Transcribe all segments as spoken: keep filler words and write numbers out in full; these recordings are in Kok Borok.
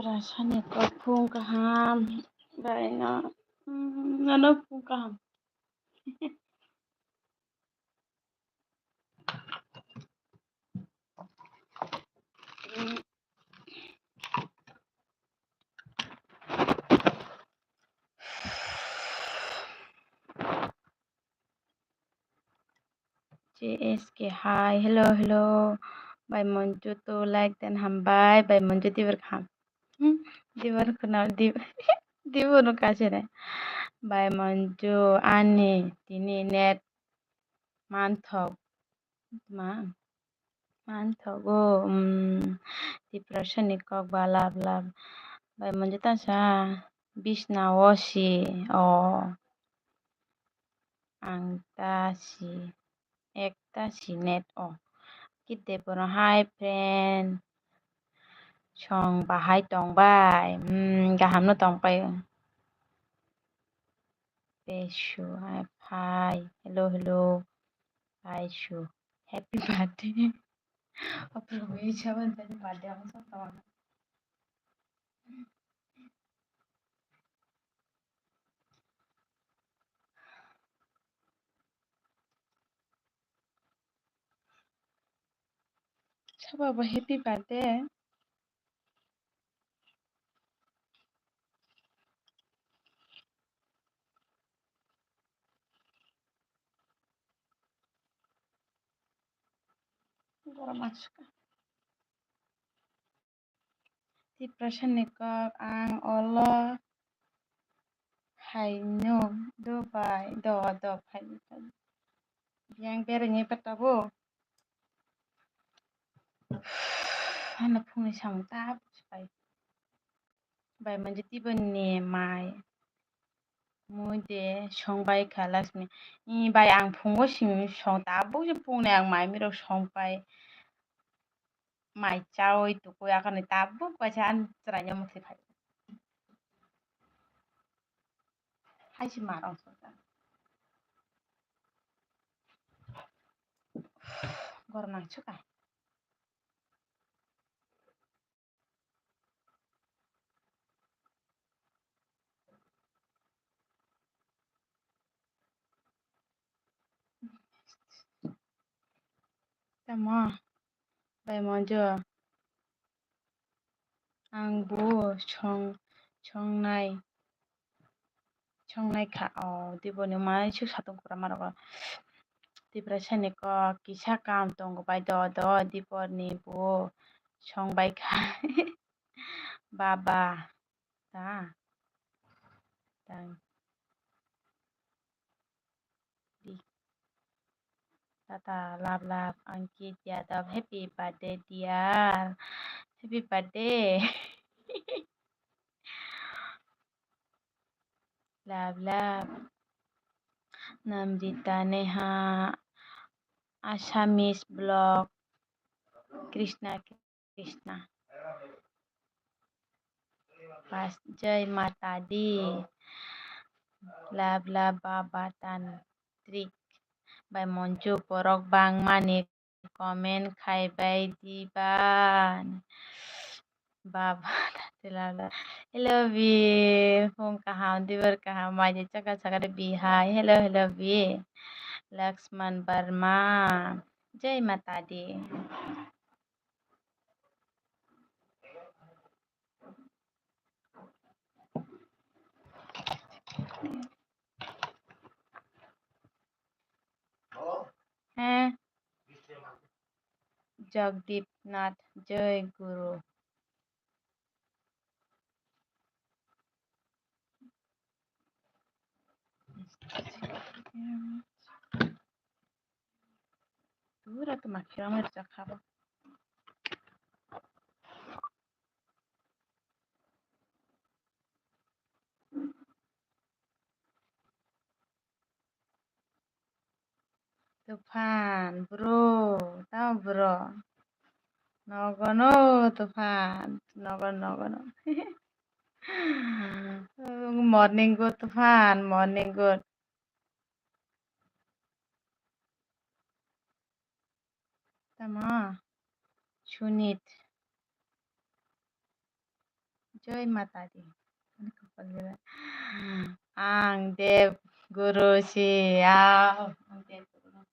Rasa ni kok phung kaham. Bai no, mm, nono phung kaham. J S K, hi, hello, hello. Bai Monju to like dan hambai, bai Monju dibar kaham. Hmm, dibar khuna, dib-, dibar no kasere. Bai Monju ani tini net manthok ma. Manthogo, um, Tiprasani kok ba lab lab. Bai Monju ta sa bisna o si, o. Ang ta si, ek ta si net o. Kide bono, hi friend. Song bahai tong bai? Hmm, gaham no tong pai. Pesu, hi, hi. Hello, hello. Paisu. Happy birthday. Apro wi chaban tani birthday ang sa tawang. Sabo bo happy birthday. Borok mangsa kha. Tiprasani kok ang olo hai no do bai do do phai phai. Yang berengni bata bo. Ano phungni samung ta pai. Bai manje tiboni mai. Mui de song bai kha Lakshmi. I bai ang phungo simi song tabuk je phungnai ang mai mirok song pai. Mai chawi tukui akhani tabuk bai sa an chwrai no mukti phai. Hai si marong song ta. Gor nang chuka. Tamo bai Monju ang bo song songnai. Songnai kha, o, Dibor ni mai suk satung kwbangma rok. Tiprasani kok kisa kam tongo bai do do Dibor ni bo song bai kha. Baba ta tang di. Tata love love Ankit Yadav, happy birthday dear. Happy birthday. Love love. Namrita Neha, Assamese vlog, Krishna Krishna. Pas Jai Mata Di. Love love Baba Tantrik. Bai Monju borok bangmani comment khai bai diban. Baba, tati lala. Hello, Bi. Phung kaham, dibor kaham, mai de chaka chaka de Bi hai. Hello, hello, Bi. Lakshman Barma. Jai Mata Di. He? Jagdeep Nath, Jai Guru. Tura tuma kira mai rwchap kha bo. Tufan, bro, tamo bro. Nogo no, Tufan, nogo, nogo no. Morning good, Tufan, morning good. Tamo? Sunit. Joy Mata Di. Ang Dev Guru si, ah, ang Dev Guru.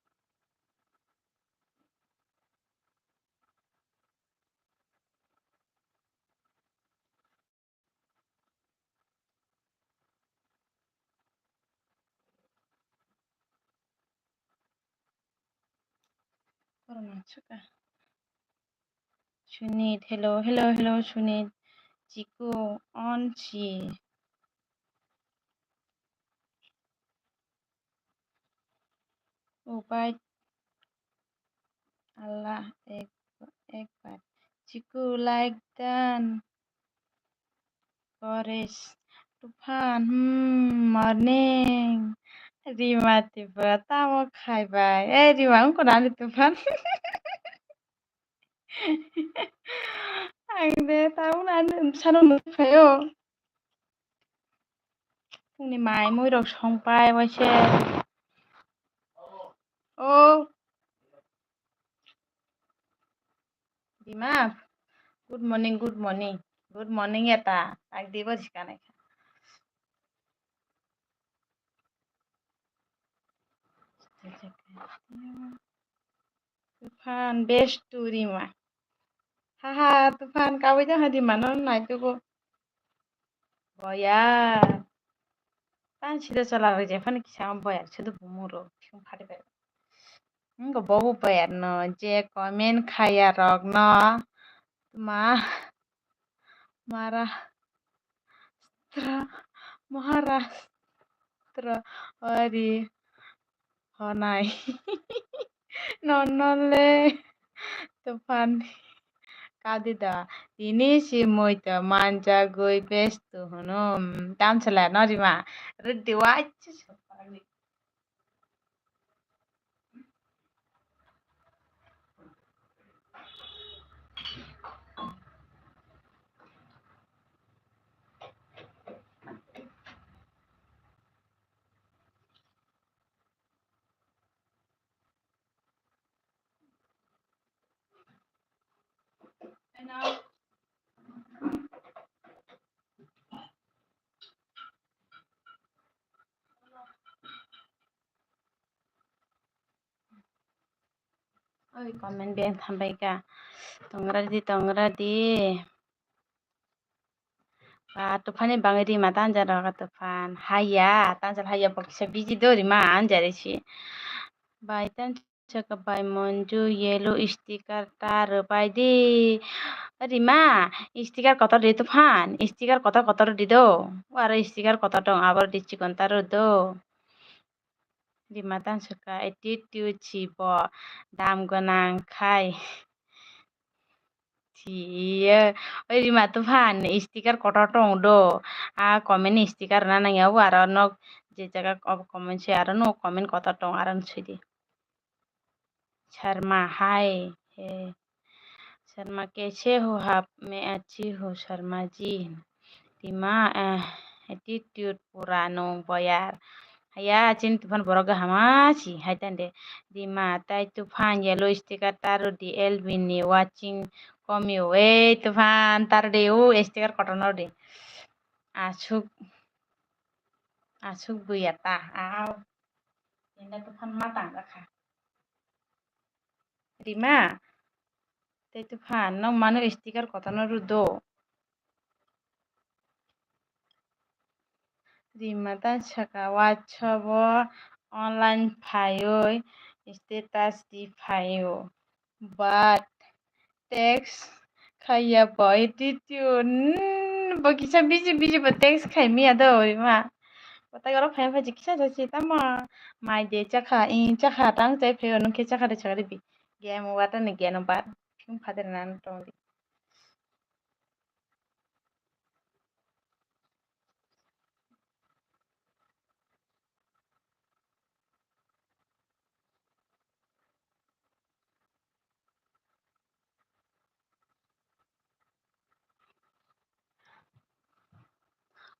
Sunit, hello, hello, hello, Sunit. Chiku, on si. Upai Allah ek, ekbar. Chiku like dan. Koresh. Tufan, hmm, morning. Rima Tripura, tamo khai bai? Eh, Rima, wngkha nani Tufan? Ang de, tamo nani sano nukphaio. Phungni mai mui rok song pai waise. O. Rima, good morning, good morning. Good morning ya ta. Tak di bo sikane. Tufan, best to Rima. Haha, Tufan, kawi da ha Rima no nai tugo. Boya. Tan sida chola rok jephano kisa boyar sudu bumung rok thung phari bai. Wngkha bobo boyar no je comment khaya rok no ma mara tra Maharashtra ori honai. Nono le Tufan kadi da. Tini si mui to manjagwi best to hwnwi. Tamsala no Rima. Rwdi waicha. Oi, comment beng thambai ka. Tongra di, tongra di. Ba, Tufani bangwi Rima tanjak rok, Tufan. Haiya, tanjak haiya, bo kisa busy do, Rima, anjari si. Bai, tanjak bai, Monju, yellow sticker ta rwbai di. Rima, sticker kotor di, Tufan. Sticker kotor kotor di do. O aro sticker kotor dong, abo di chikon ta rw do. Rima tansuka attitude si bo dam gwnang khai. Siye, oi Rima Tufan sticker kotor tong do. A comment ni sticker na nang ya, o aro nok je jaga comment se aro no comment kotor tong aro no sidi. Sharma, hi. He. Sharma, kaise ho aap? Main achhi hu, Sharma ji. Rima, eh, attitude pura nung boyar. Haya, chini Tufan borok gahama si, hai tande. Rima, tai Tufan yellow sticker ta rw di, L B ni watching komi o. Ei, Tufan, ta rw di, o sticker kotor no di. Asuk, asuk buya ta, au. Inda Tufan ma tang jakha. Rima, tei Tufan, no mano sticker kotor no rw do. Rima ta saka WhatsApp o online phaiwi status di phaio. But text khaiya bo attitude. Hmm, bo kisa busy busy bo text khai miya do Rima. Bo tai oro phai phai kisa jasi tamo mai de chakha, i chakha tang chai phai nung khe chakha de chakha de bi. Game over ta ni game over. Phim phader nan tong di.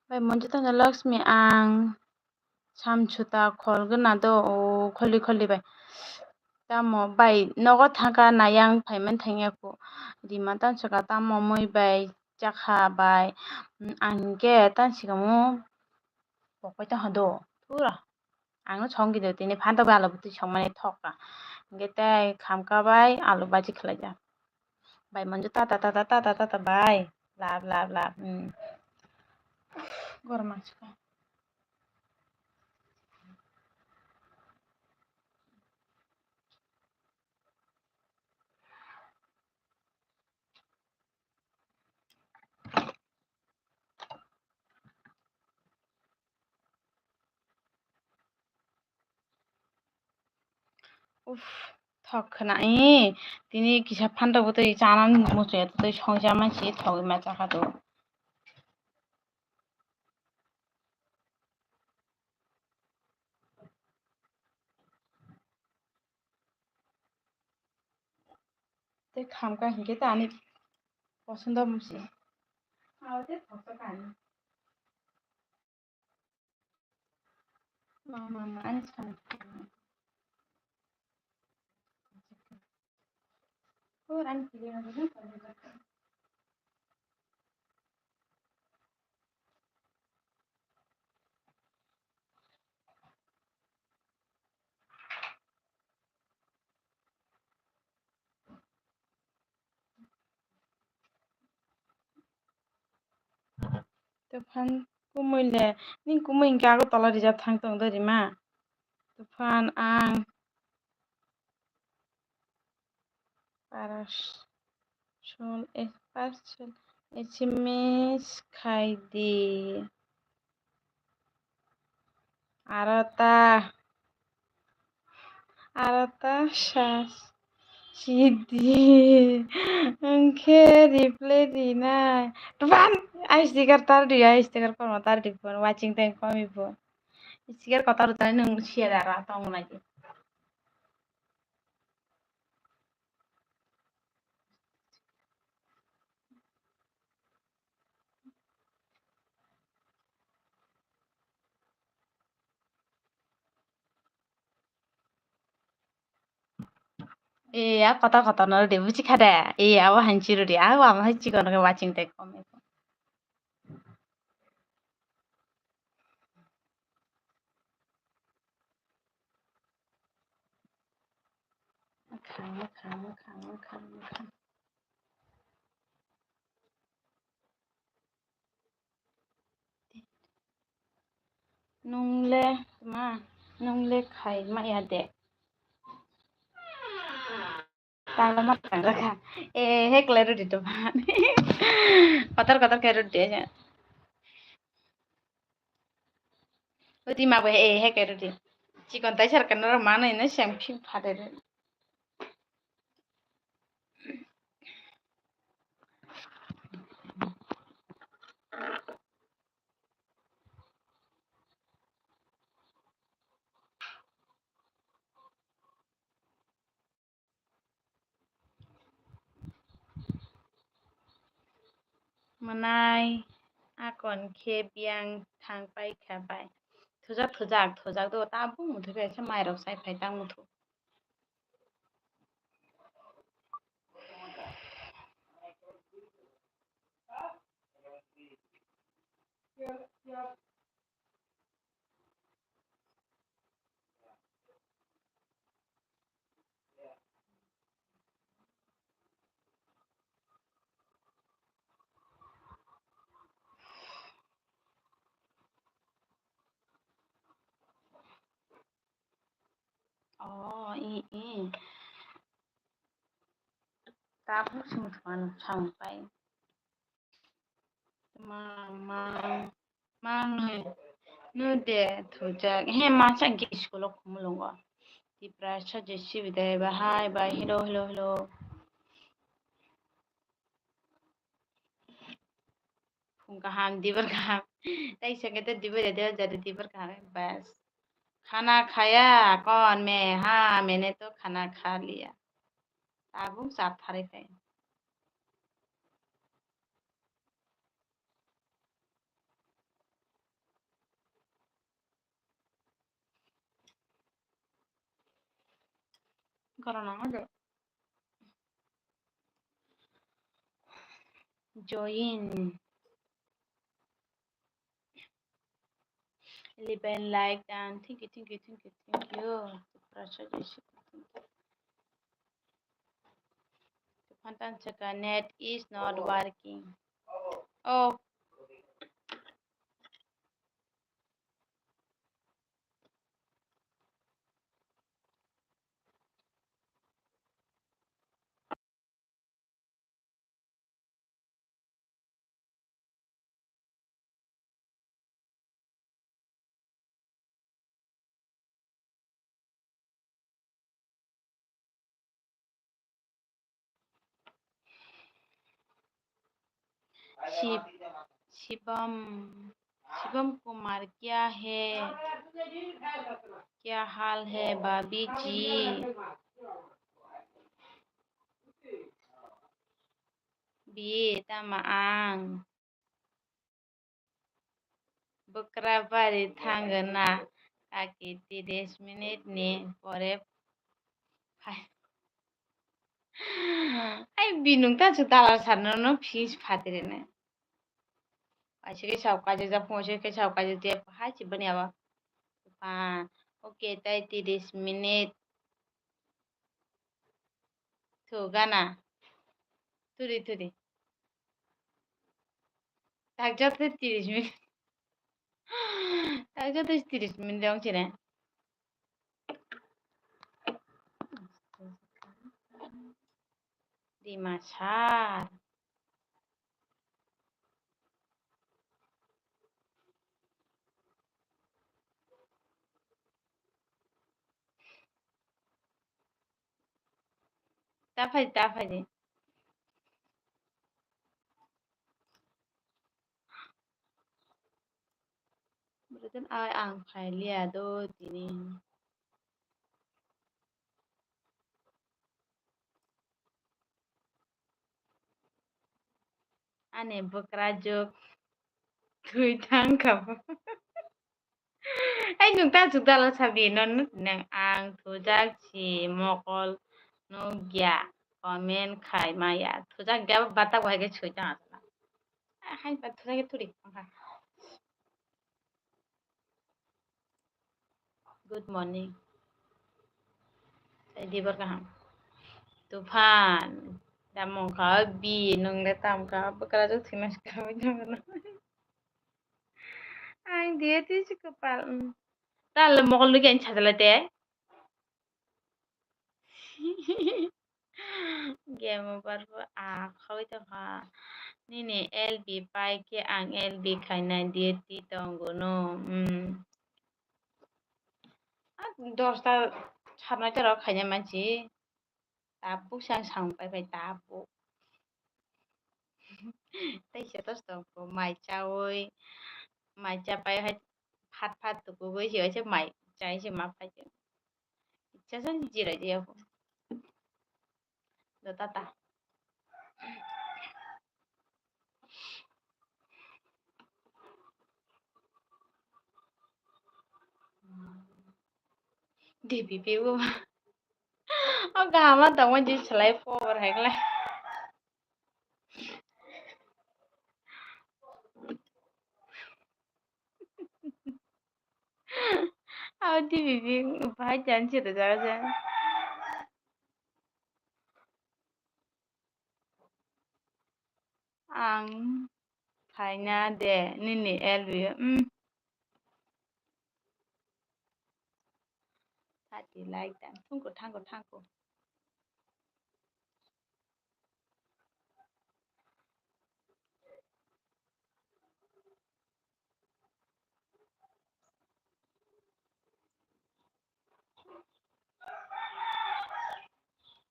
Bai monjo tangja Lakshmi ang samsuta khol gana do o kholi kholi bai. Tamo bai nogo thangkha nayang phaimani thangya kho. Rima tansukha tamo mui bai chakha bai, ang hinkhe tang sikamo pokpai tongkha do, thura. Ang no song gide tini phanta bai alu bwtwi songmani thok ka. Hinkhe tei khamka bai alu bhaji khlaijak. Bai manju tata tata tata tata bai. Lab lab lab. Hmm. Gorma chikha. Uff, thok khna, ee, tini kisa phanta bwtwi chanani muchungya tei songcha mansi thok ma chakha do. Tei khamka hinkhe ta ani posondo musi. Abo tei thoksa kani. Ma, ma, ma, ani sana. Hor ani kiri na. Tophan kumui le, ning kumui hinkhe Agartala rijak thang tong do rima. Tophan ang parasol, eh, parasol S M S khai di. Aro ta, aro ta sa sidi. Hwnkhe reply rinai. Tophan, ai sticker tar di, ai sticker kormo tar di phone, watching time komi phone. Sticker kotor rwtani nwng siya da ra tong nai di. Ee, a kotor kotor no rwdi, buji kha de? Ee, abo hanchi rwdi, abo amo hai chikon khe watching time kom. Mwkhang, mwkhang, mwkhang, mwkhang, mwkhang. Nung le ma, nung le khai ma ya de. Tala ma tang rakha. Eh, he kle rwdi to ba. Kotor kotor khe rwdi aja. Udi ma bo he, he khe rwdi. Chikon tai sar kan ro ma no ino sem phim phade re. Mwnai akon khe biyang thang pai kha bai. Thujak, thujak, thujak do, tabuk muthwi bai khe mairok chai phai tang muthu. Oh, i, i. Tabuk sung thwng samung pai. Mang, mang, mang no de thujak. He, masa hwnkhe school o khumulwngo. Tiprasa J C B de bahai bai hello, hello, hello. Phung kaham, dibar kaham. Tai sengke te dibar ya, dibar jadi dibar kaham, bas. Khana khaya, kon me, ha, mene to khana kha liya. Tabuk chat pharai phai. Gora nang de. Join. Eleven like and thank you, thank you, thank you, thank you. Thank you. Net is not working. Oh. Shiv, शिवम, शिवम कुमार, क्या है, क्या हाल है भाभी जी? Bie tamo ang bwkra bari thangwi na, kaki tiris minute ni pore phai. Ai, binung ta chu dalal sanno no phis phatire ne. Aise ke sau kaje ja phone se ke sau kaje je hai chi bani aba. Pa, okay, tai tiris minute. Thu gana. Thudi, thudi. Tak joto tiris minute. Tak joto tiris minute dong chine. Dimasar. Ta phai, ta phai di. Bwrwitwng ai ang phai liya do tini. Ani bwkrajwk thwi thang kha. Ai, nwng ta chuk dala sabi, no, no, nang ang thujak si mokol nukya, comment khai maya. Thujak gya batak wahai khe sui tang asla. Hai ba thujak khe thuri. Good morning. Sai dibar kaham. Tufan. Damung kha bi nung le tam kha bwkra jok thima kha. Ang dia ti si kapal. Tal mokol lugi ang chajala te. Game over bo a khawi tongkha. Nini L B pai khe ang L B khaina duty tongo no. Hmm. Dosta sarnai toro khaina manchi. Tabuk sang samung pai pai tabuk. Tei se tos tongkho mai chawi, mai cha pai hai phat phat tukugwi se mai chai se ma pai. Ichha san jirai je. Do tata. Dibi bibo. O kaham ma tongma je salai power hai khlai. Abo dibi bi bahai chan se rwjago je. Ang phaina de nini L B o, um. Thirty like dan. Thangko, thangko, thangko.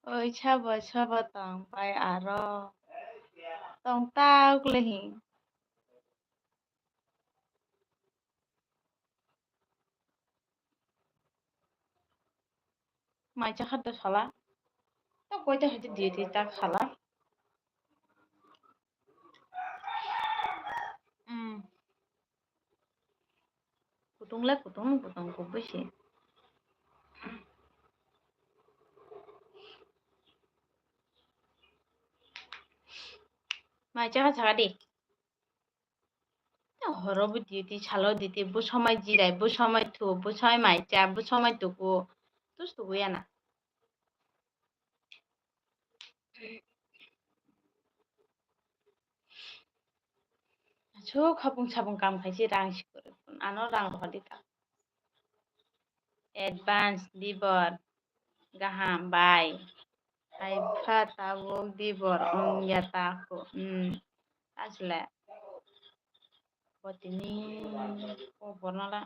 Oi, sabo, sabo tong pai aro. Tong ta ukle hi. Mai cha kha da sala. Ta koi ta hai di di ta sala. Hmm. Kutung le kutung, kutung kubui se. Mai chakha chakha di. Horo bo duty, salo duty, bo somoi jirai, bo somoi thu, bo somoi mai cha, bo somoi tuku. Tus tuku ya na. Aswk hapung sapung kam khai se rang sikori. Ano rang rohor di ta. Advance dibor. Gaham bai. Hai pha tabuk dibor wng ya ta kho. Hmm. Asle. Bo tini ko borno la.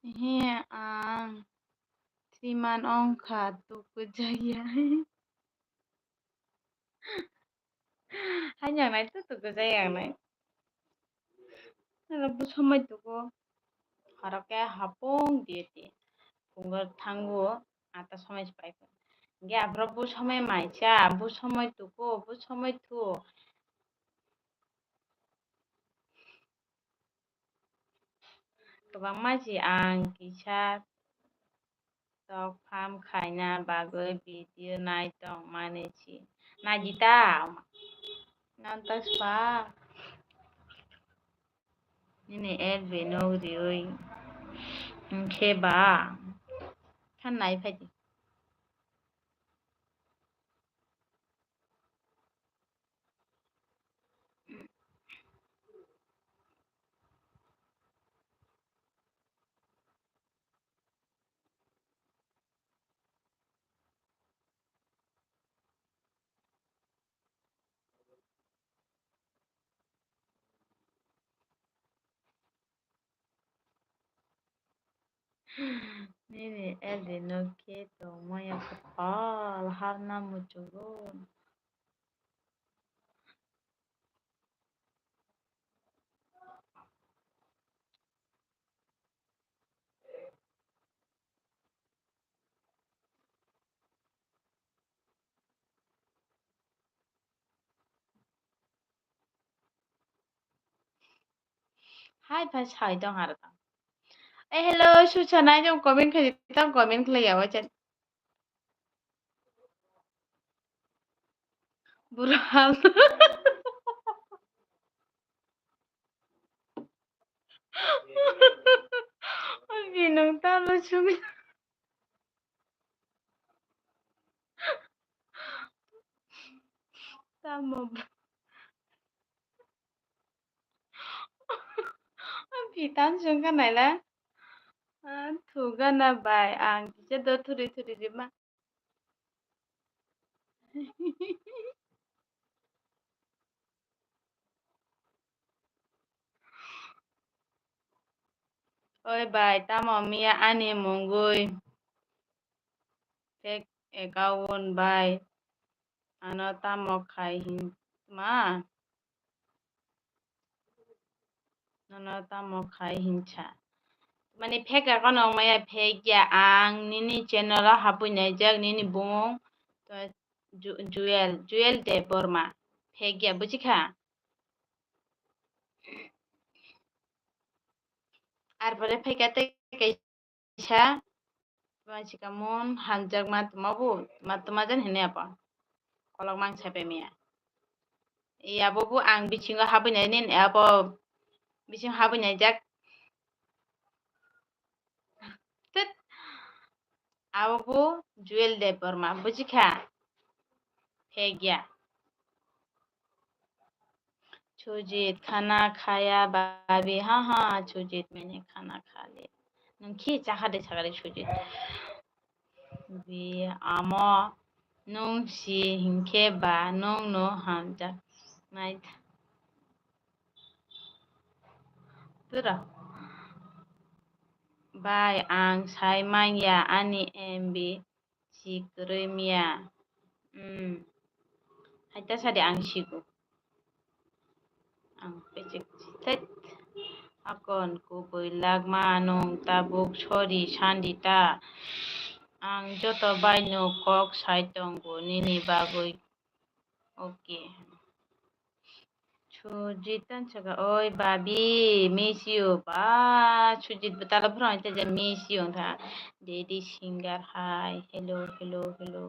He ang three month wngkha, tukujaya. Haino ang nai to tukujaya ang nai. Aro bo somoi tuku. Horo khe hapung duty. Pungo thango ata somoi se pai kha. Hingke aphuru bo somoi mai cha, bo somoi tuku, bo somoi thu. Kwbangma si ang kisa tok pham khaina bagwi video nai tong mani si. Naidi ta? Nang ta spa? Nini F B no riui. Hingkhe ba? Khan nai phai di. Nini L D no khe tongmaya kwtal harna muchungo. Hai phai sai tong aro tong. Eh, hello, Suchana, jom comment khlai, tang comment khlai ya, wacha. Burhan. Oi, binong talo chumi. Tamo. Oi, bitan chungkha naila. Ah, thugana bai, ang kisa do thuri thuri rima. Oi bai, tamo miya ani mungwi fake account bai ano tamo khai hin ma? Nono tamo khai hinsa. Mani fake account wng maya fake ya, ang nini channel o hapui naijak nini bumung to Ju-, Jewel, Jewel Debbarma. Fake ya, buji kha? Ar pore fake ya tei kaisa. Tuma sikamun hamjakma tuma bu, tuma, tuma jan hini apa? Kolok mang sape miya. Iya, abo bu ang bisingo habui nai nin, abo bising habui nai jak. Tet. Abo bu Jewel Debbarma, buji kha? Fake ya. Sujit, khana khaya babi, ha ha, Sujit, maine khana kha liya. Nwng khe chakha de sakha de Sujit. Bi amo nwng si hinkhe ba nwng no hamjak nai. Pura. Bai, ang sai manya ani M B si kwrwi miya. Hmm. Haita sadi ang sigo. Ang pechek. Tet. Akon kubui lakma nwng tabuk sori sandi ta. Ang joto bai no kok sai tongo nini bagwi. Okay. Sujit tan saka, "Oi babi, miss you." Ba, Sujit bo tala phwrwng te je miss you wngkha. Daddy singer, hi. Hello, hello, hello.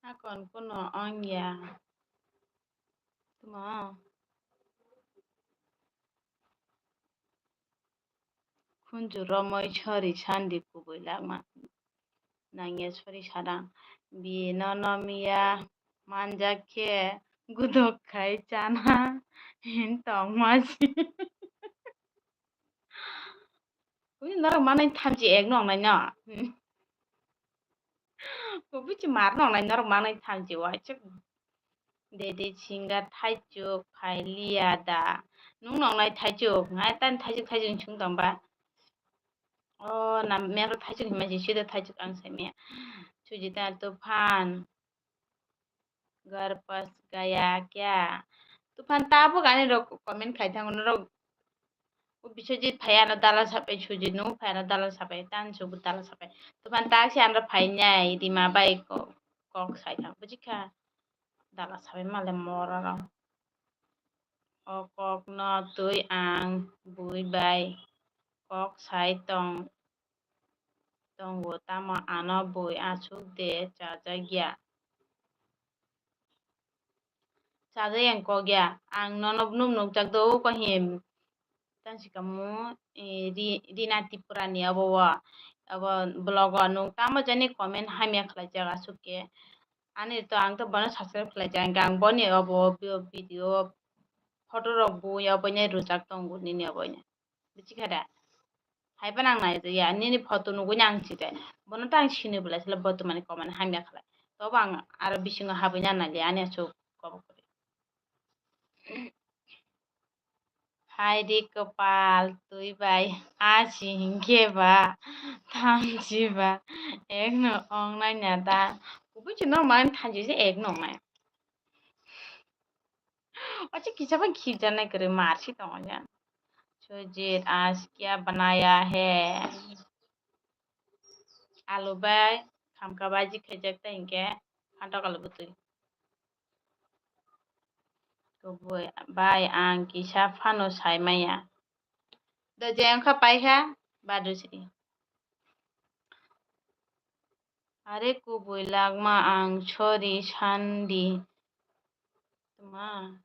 Akon kuno ongya. Tuma. Khunju romoi sori sandi kubui lakma. Nangya sori sadang. Bino nomiya manjak khe gudok khai chana hin tongma si. Ui, norok manai thamchi ek nongnai no. Kubui chi mar nongnai norok manai thamchi waisuk. Dede singa thaichuk phai liya da. Nung nongnai thaichuk, ngai tan thaichuk thaichuk chwng tong ba. O na mero thaichuk hima si sida thaichuk ang sai mia. Sujita Tufan. Garpas gaya kya? Tufan tabuk ani rok comment khai thango norok. O Biswajit phai ano dalal sapai, Sujit no phai ano dalal sapai, tan subu dalal sapai. Tufan tak si ano phai nai, Rima bai ko-, kok sai thang. Buji kha? Dalal sapai male mora rok. O kok no twi ang bui bai kok sai tong, tongo, tamo ano bui aswk de chajakya? Chajakya wng kok ya, ang nono nuk nukjak do, o kahim. Tang si kamo, eh, Ri-, Rina Tripura ni obo o, obo vlog o nwng tamo jani comment hamya khlaijak aswk khe. Ani to ang to bono subscribe khlaijak, ang boni obo vi-, video photo rok bui obo nai rwjak tongo nini obo nai. Buji kha da? Hai phano ang nai ya, nini photo nugui ang chide. Bono to ang sini belai sele bo to mani comment hamya khlai. Tobo ang aro bisingo habui na nai ya, ani aswk kobo kori. Hai di kwpal twi bai a si hinkhe ba thamchi ba ek no ong nai na da. Kubui si norok mani thamchi se ek no ong nai. Ochi kisa bai khibjanai kwrwi marsi tongo ya. Sujit, aaj kya banaya hai? Alu bai khamka baji khaijak ta hinkhe phantok alu bwtwi. Kubui bai ang kisa phano sai maya. Do je wngkha paikha badusri. Are kubui lakma ang sori sandi. Tma?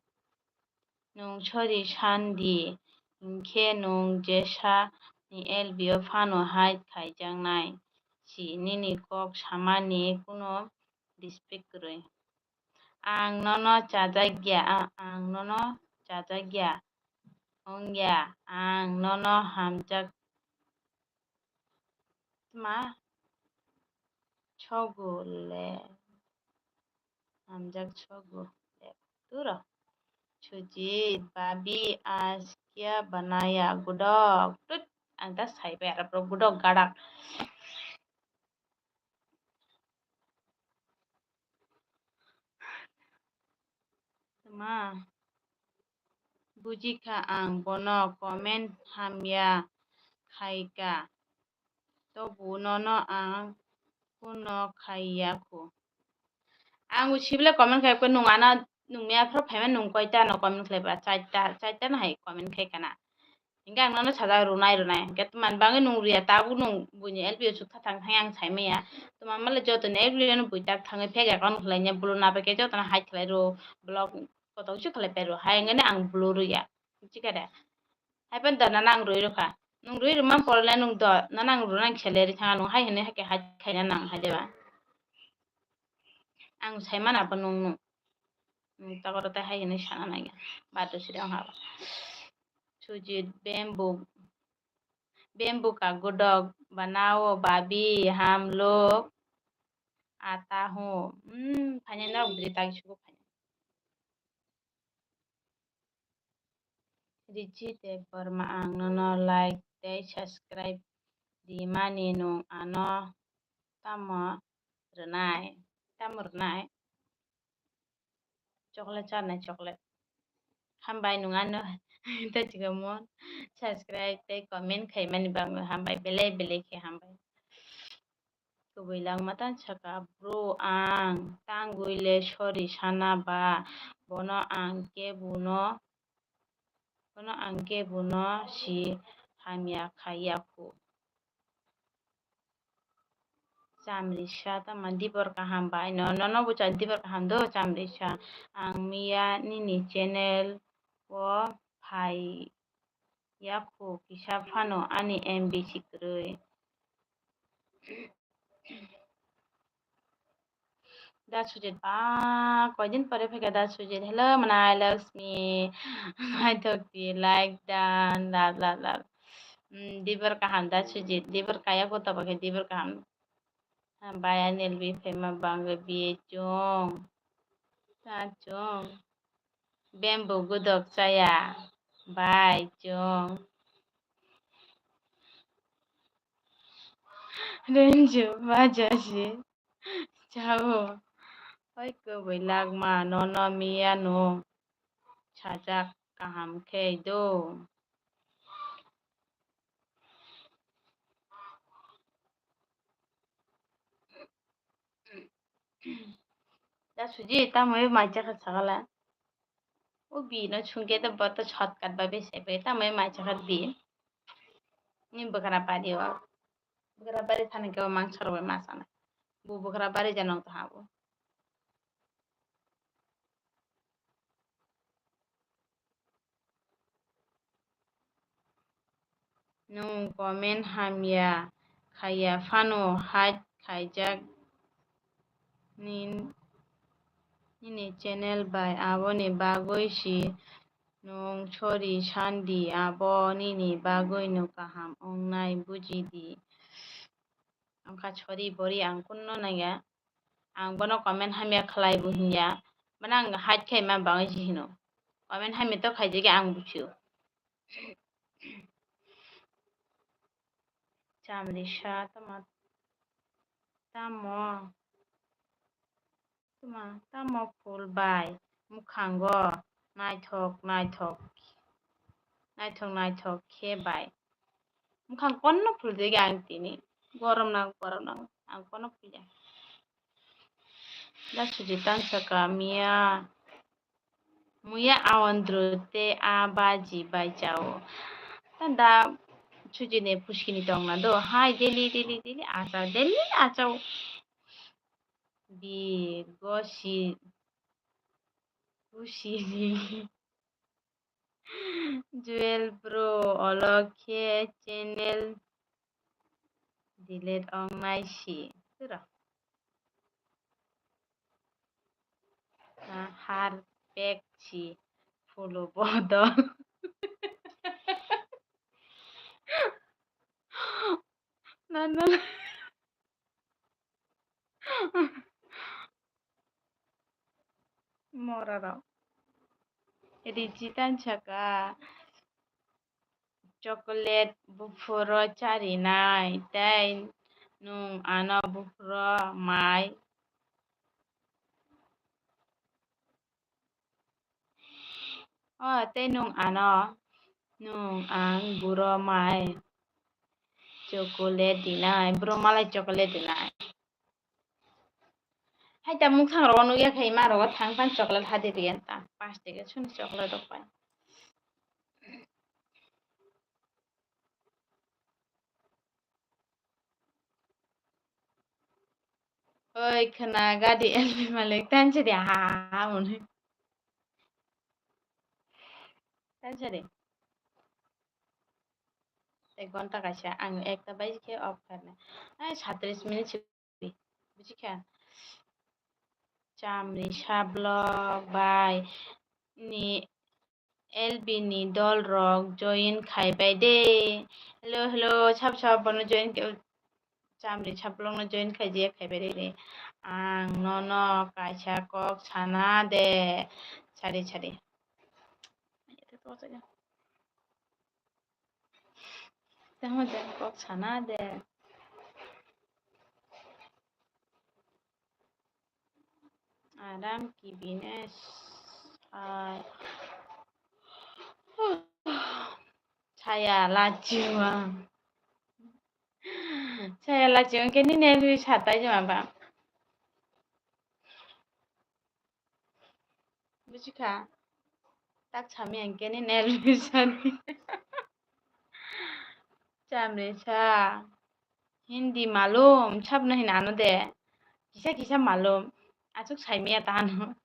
Nwng sori sandi, hinkhe nwng jesa ni L B o phano hide khaijaknai si, nini kok samani kuno respect kwrwi. Ang nono chajakya, a-, ang nono chajakya, wngya, ang nono hamjak tma sogo le, hamjak sogo le, turo. Sujit, babi, aaj kya banaya, gudok, tut, ang ta sai pai, aro gudok gadak. Tma, buji kha ang bono comment hamya khai ka, tobu nono ang kuno khaiya khu. Ang bo sibele comment khai khe nwng ano nwng mia phoro phaima nwng koita no comment khlai ba, chaita, chaita no hai comment khai kana. Hinkhe ang nono sajak rwnai rwnai. Hinkhe tman bangwi nwng rwya, tabuk nwng buini L B o chukha thang thang ang sai maya. Tman male jotoni L B o no bui tak thangwi fake account khlai nya, blue na bai khe jotono hide khlai rw, block kotor se khlai pai rw. Hai wngwi ang blue rwya. Buji kha de? Hai pen da nana ang rwi rwkha. Nwng rwi rwma porle nwng do, nana ang rwnang khe leri thanga nwng hai hwnwi hai khe hide khaina nang hai de ba. Ang sai mana bo nwng nwng. Nwng ta oro tei hai hwnwi sana nangya. Badu siri wng ha ba. Sujit bamboo, bamboo ka gudok banao babi ham log ata ho. Hmm, phainai norok bwrwi tagi sugo phainai. Richi Debbarma, ang nono like tei subscribe rimani nwng ano tamo rwnai? Tamo rwnai? Chocolate charnai chocolate. Hambai nwng ano tei chikamo subscribe tei comment khaimani bagwi hambai, belai belai khe hambai. Kubui langma tang saka, bro, ang tangwi le sorry sana ba, bono ang kebuno, bono ang kebuno si hamya khaiya khu. Chamrisa tama dibor kaham bai no, nono bucha dibor kaham do chamrisa. Ang miya nini channel o phai yakhu kisa phano ani M B si kwrwi. Da Sujit ba, koidin pore phaikha da Sujit. Hello, manai Lakshmi. Maithok di, like dan, love, love, love. Hmm, dibor kaham da Sujit. Dibor kaya ko tobo khe dibor kaham. Bai ani L B phaima bangwi B A chwng. Ta chwng. Bamboo gudok chaya. Bai chwng. Renju baja si. Chao. Oi kubui lakma nono miya no. Sajak kaham khe do. Da Suji, tamo mai chakha sagala. O bi no chungke to boto shortcut ba bese be, tamo mai chakha bi. Ni bwkra bari o. Bwkra bari thani ke o mangsa rok bai ma sana. Bu bwkra bari janong to habo. Nwng comment hamya khaiya phano hide khaijak nin-, nini channel bai, aboni bagwi si nwng sorry sandi, abo nini bagwino kaham wngnai, bujidi. Wngkha sorry bori, ang kunno naiya. Ang bono comment hamya khlai bo hinya. Mane ang hide khai ma bangwi se hino. Comment hamya to khaijagwi ang buphio. Chamrisa tamo, tamo, tamo, tamo phul bai mwkhango naithok, naithok, naithok, naithok khe bai. Mwkhang konno phul jagwi ang tini. Gorom nang, gorom nang. Ang kono phulya. Da Suji tang saka miya. Muya awandru te a baji bai chao. Tanda Suji ne puskini tongna do. Hai daily, daily, daily achao. Daily achao. Bi gosi. Gosi. Jewel Bro, olo khe channel delete wngnai si. Turo. Ah, har pek si phulo bodol. Nana. Morarok. Richi tang saka chocolate buphuro charinai tei nwng ano buphuro mai. O, tei nwng ano, nwng ang buro mai chocolate dinai, buro malai chocolate dinai. Hai ta mungthang rok nugya khai ma rok thang pan chocolate hadi riyan ta, pash tege suni chocolate rok pai. Oi, khwna gadi L P malik, tan chadi ha ha ha mwnwi. Tan chadi. Ek ghonta kaisa, ang ekta bai khe off kharnai. Ai, satris minute si, buji kha. Chamrisa vlog bai ni L B ni dol rok join khai bai de. Hello, hello, sab sab bono join khe, Chamrisa vlog no join khai je khai bai de. Ang nono kaisa kok sana de. Sari, sari. Tamo de kok sana de. Aram kibine sai. Saya lachima. Saya lachima ke ni ne lui satai jama ba. Buji kha. Tak sami ang kene nel bisani. Chamre sa. Hindi malum, sab nahi nano de. Kisa kisa malum. Achuk saimiya tano.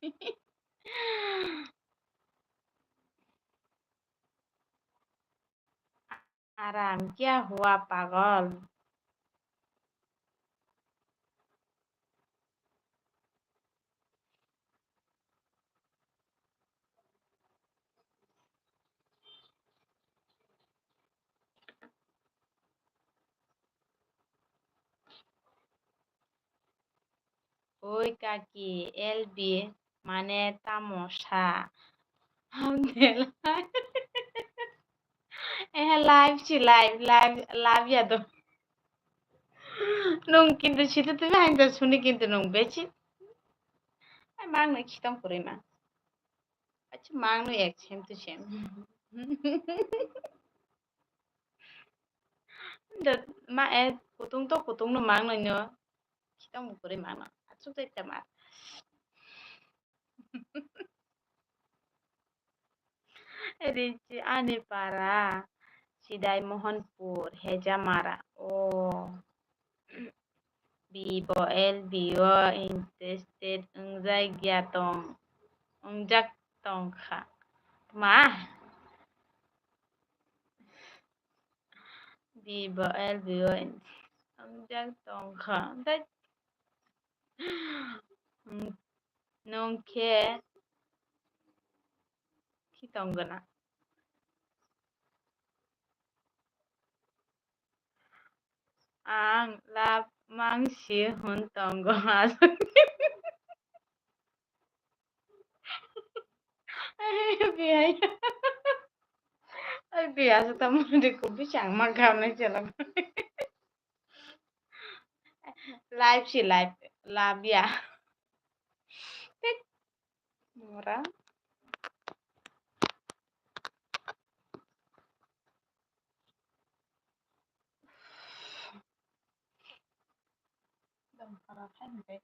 Aram kya hua pagol? Oi kaki, L B mane tamo sa? Hamdela. Eh, live si live, live, live ya do. Nung kintu situ tumi hain da suni kintu nung bechi. Ai mang na khitom kurima. Achu mang no ek same to same. Da ma e kutung to kutung no mang no nyo. Khitom kurima no. Achu te tamar. Richi ani para, Sidai Mohanpur, Hejamara. Oh. Bibo L B o interested wngjak ya tong, wngjak tong kha. Ma? Bibo L B o in-, wngjak tong kha. Dai. Nwng khe khi tong gana? Ang lab mang si hwn tongo aswk. Ai bihai. Ai bihai aswk ta mudi kubi chang ma gam nai chala. Live si live, lab ya. Tek. Mora. Dam para khan bai.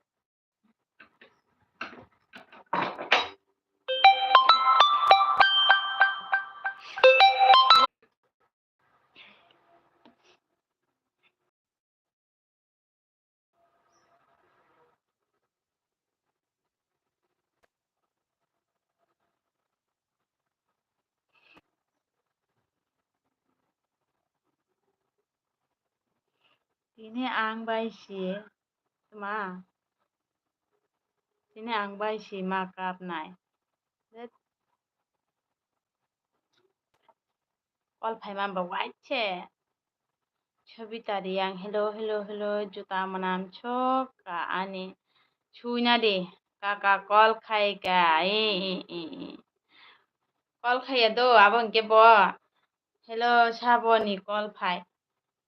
Tini ang bai si tma, tini ang bai si ma kapnai. Call phaima ba waise. Sabita Reang, hello, hello, hello, juta mwnam sok ka ani. Suina di, kaka call khai ka, e, e, e, e. Call khaiya do, abo hwnkhe bo. Hello, sabo ni call phai.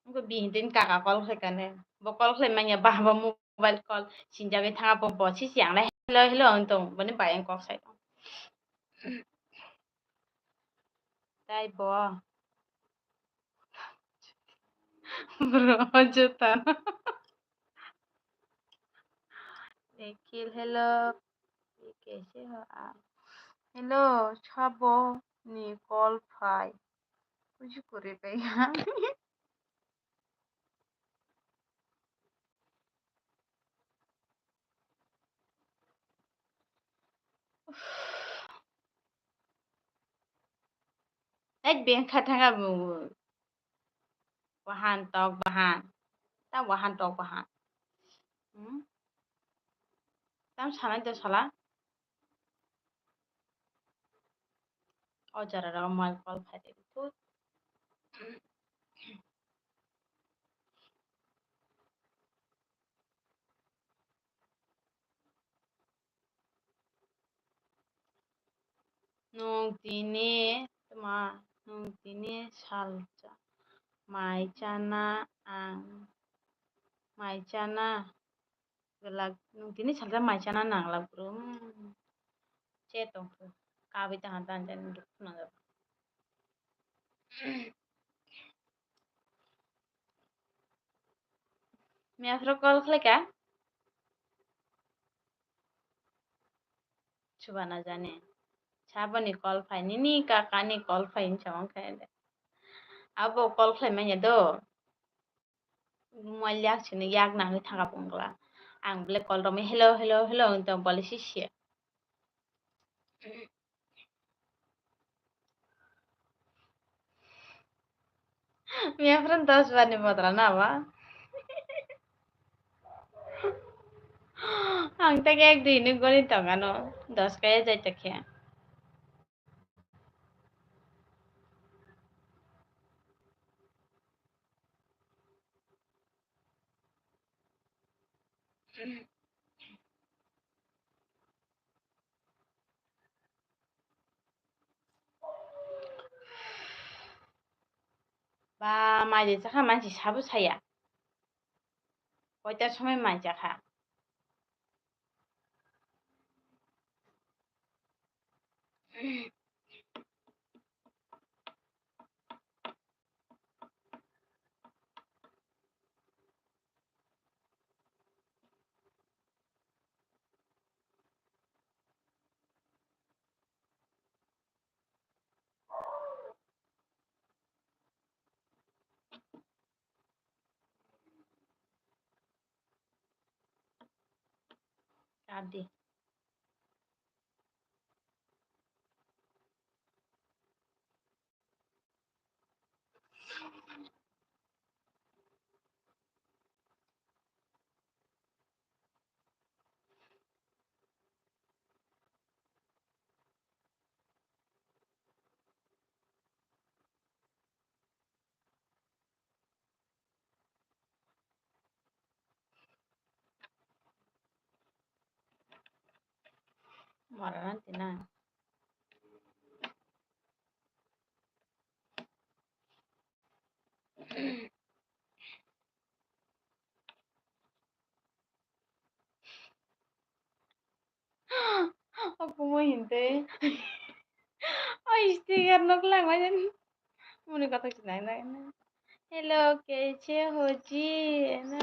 Wngkha bihini tini kaka call khai kane. Bo call khlai manya ba, bo mobile call sinjagwi thanga bo, bo sisi ang lai hello, hello wng tong. Boni bai ang kok sai tong. Tai bo. Bro, juta. Nikhil, hello. Kaise ho aap? Hello, sabo ni call phai. Kuchi kore kaya. Ek beng kha thanga bu. Bahan tok bahan. Ta bahan tok bahan. Hmm? Tam sanai do sala. O jara rok mal call phai de thut. Nwng tini tma, nwng tini salsa. Mai chana ang, mai chana. Gwlak, nwng tini salsa mai chana nanglak bro. Hmm. Che tongkhe. Kabui ta han tan jan duk khna jak. Miya phro call khlai ka? Subana jani. Saboni call phai, nini kakani call phai hinwi samang khe. Abo call khlai manya do. Mobile yak sini yak nangwi thangkha bongla. Ang bele call romwi hello, hello, hello hinwi tong bole sisi. Miya phran dos bar ni bodra na ba? Ang tak ek dui ni goni tong ano, dos kaya jai tak khe. Ba, mai de chakha mansi sabo saya. Koita somoi mai chakha. Kap di. Mora ranti na. Okumui hintei. Oi, sticker nok lang mai jan. Muni kothok sinai nai. Hello, kaise ho ji? Na.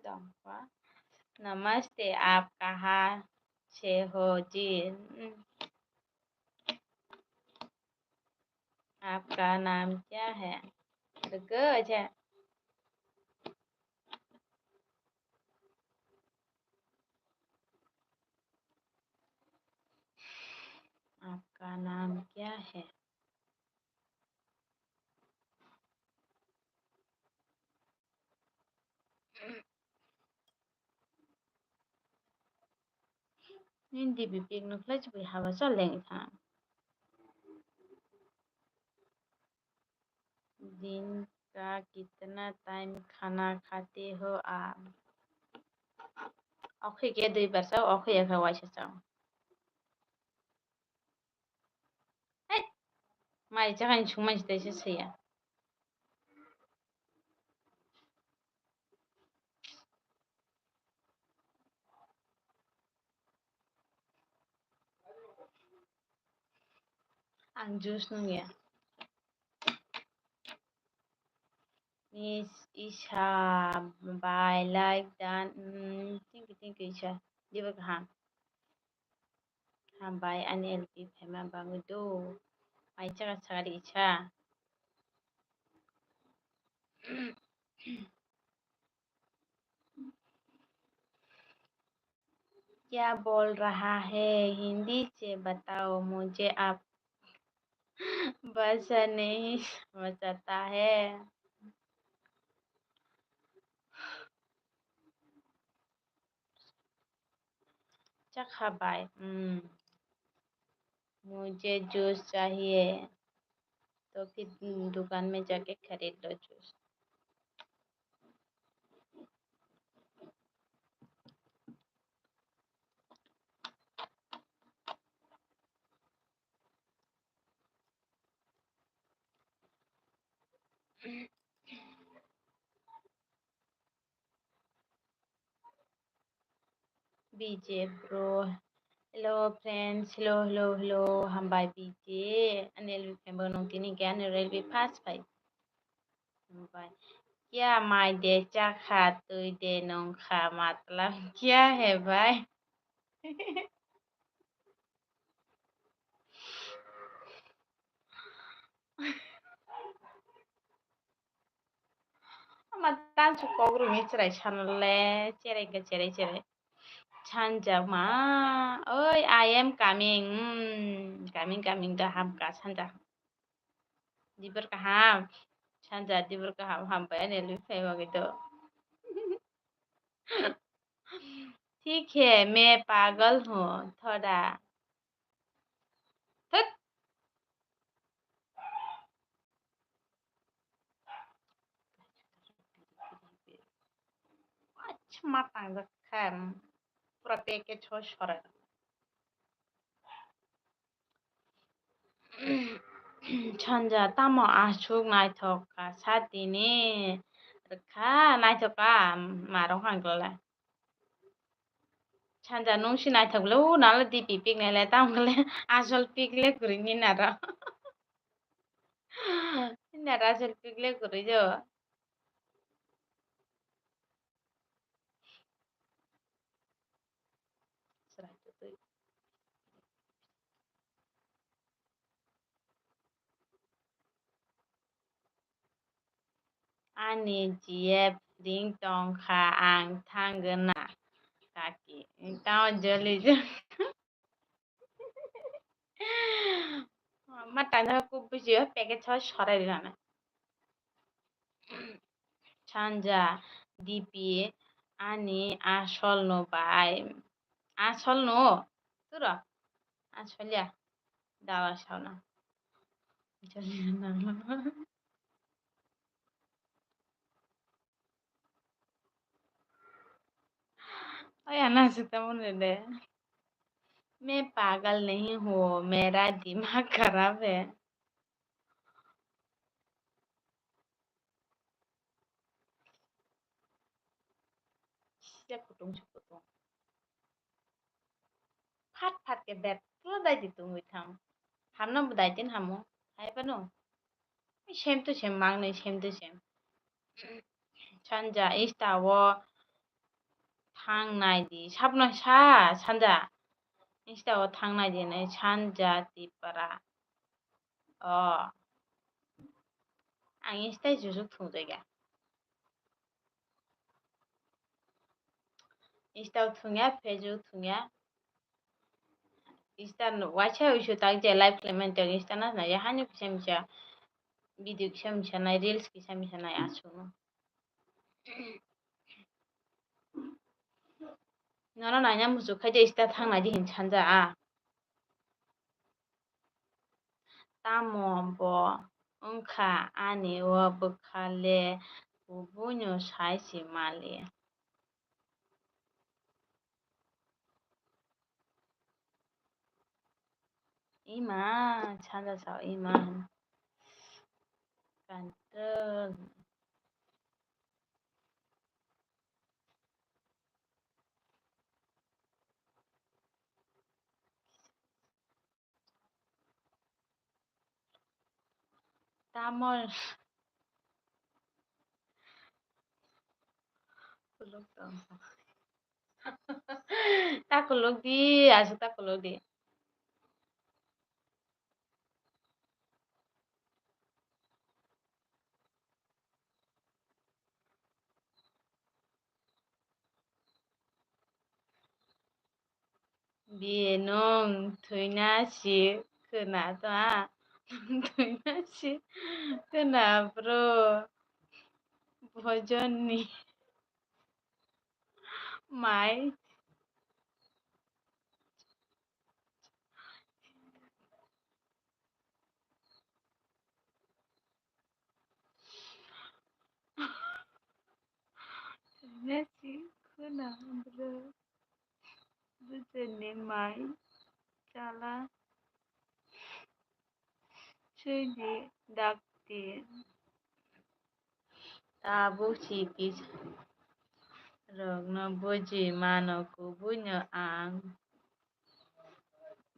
Dongpa. Namaste, aap kahan se ho ji? Hmm. आपका नाम क्या है? रुको, अच्छा। आपका नाम क्या है? Nini D P pic no khlai se bai haba cha leng thang. दिन का कितना टाइम खाना खाते हो आप? Okhoi khe dui bar chao, okhoi ya khe waisa chao. Hei! Mai chakha ni sungma se teisa saya. Ang juice nungya. Miss Isha, bye, like done. Mm, thank you, thank you, Isha. Diba kaham. Hambai ani L P phaima bagwi do. Mai chakha sakha di Isha. क्या बोल रहा है? हिंदी से बताओ मुझे, आप भाषा नहीं समझ आता है। Chakha bai, hmm. मुझे जूस चाहिए, तो फिर दुकान में जाके खरीद लो juice. B J bro. Hello friends, hello, hello, hello. Hambai B J. Ani L B friend bo nung tini ke ani L B first pai. Hambai. Kya mai de cha kha, tui de nung kha, matlab kya hai bhai? Ama tansu kok rwngwi chwrai sanle, cherai khe cherai cherai. Sanja ma, oi, I am coming. Hmm, coming, coming da hamka sanja. Dibor kaham. Sanja dibor kaham, hambai ani L B phai bagwi do. ठीक है, मैं पागल हूँ थोड़ा। Thut. Acha, ma tangjak kha, pura package o sorai. Sanja, tamo aswk naithok kha sa tini rwkha, naithok kha, marok hangla. Sanja, nung si naithok le, o nala D P pic nai le, tamo le asol pic le kwrwi ni naro. Ni naro asol pic le kwrwi jo. Ani G F ring tong kha, ang thangwi na kaki. Tamo joli joli. Ma tangwi kuk buji o package o sorai rwnai. Sanja, D P ani asol no bai. Asol no? Turo? Asol ya? Dala sauna. Oya na sita mone de. मैं पागल नहीं हूँ, मेरा दिमाग खराब है। Sisa kutung si kutung. Phat phat ke bet kla dai di tungwi thang. Hamno bo dai tin hamo. Hai pano. Same to same, mang nai same to same. Sanja, Insta o thang nai di. Sabno sa, Sanja. Insta o thang nai di nai, Sanja Tipra. O. Ang Insta o jusuk thung jai ga. Insta o thung ya, Facebook thung ya. Insta no waisa uisu tak je live khlai mani tong Insta na na ya hani kisa misa video kisa misa nai reels kisa misa nai asuk no. Nono naina muchuk khai je Insta thang nai di hin sanja a. Tamo bo wngkha ani o bwkha le kubuino sai se mali. Ima, sanja sao ima. Kantel. Tamol. Kuluk tong. Ta kuluk di, aswk ta kuluk di. Di nwng thwina si khwna ta, nwng thwina si khwna bro. Bojonni mai. Nasi khuna bro. Bujani mai chala. Sui di dakti. Tabuk si kisa. Rokno buji mano kubuino ang.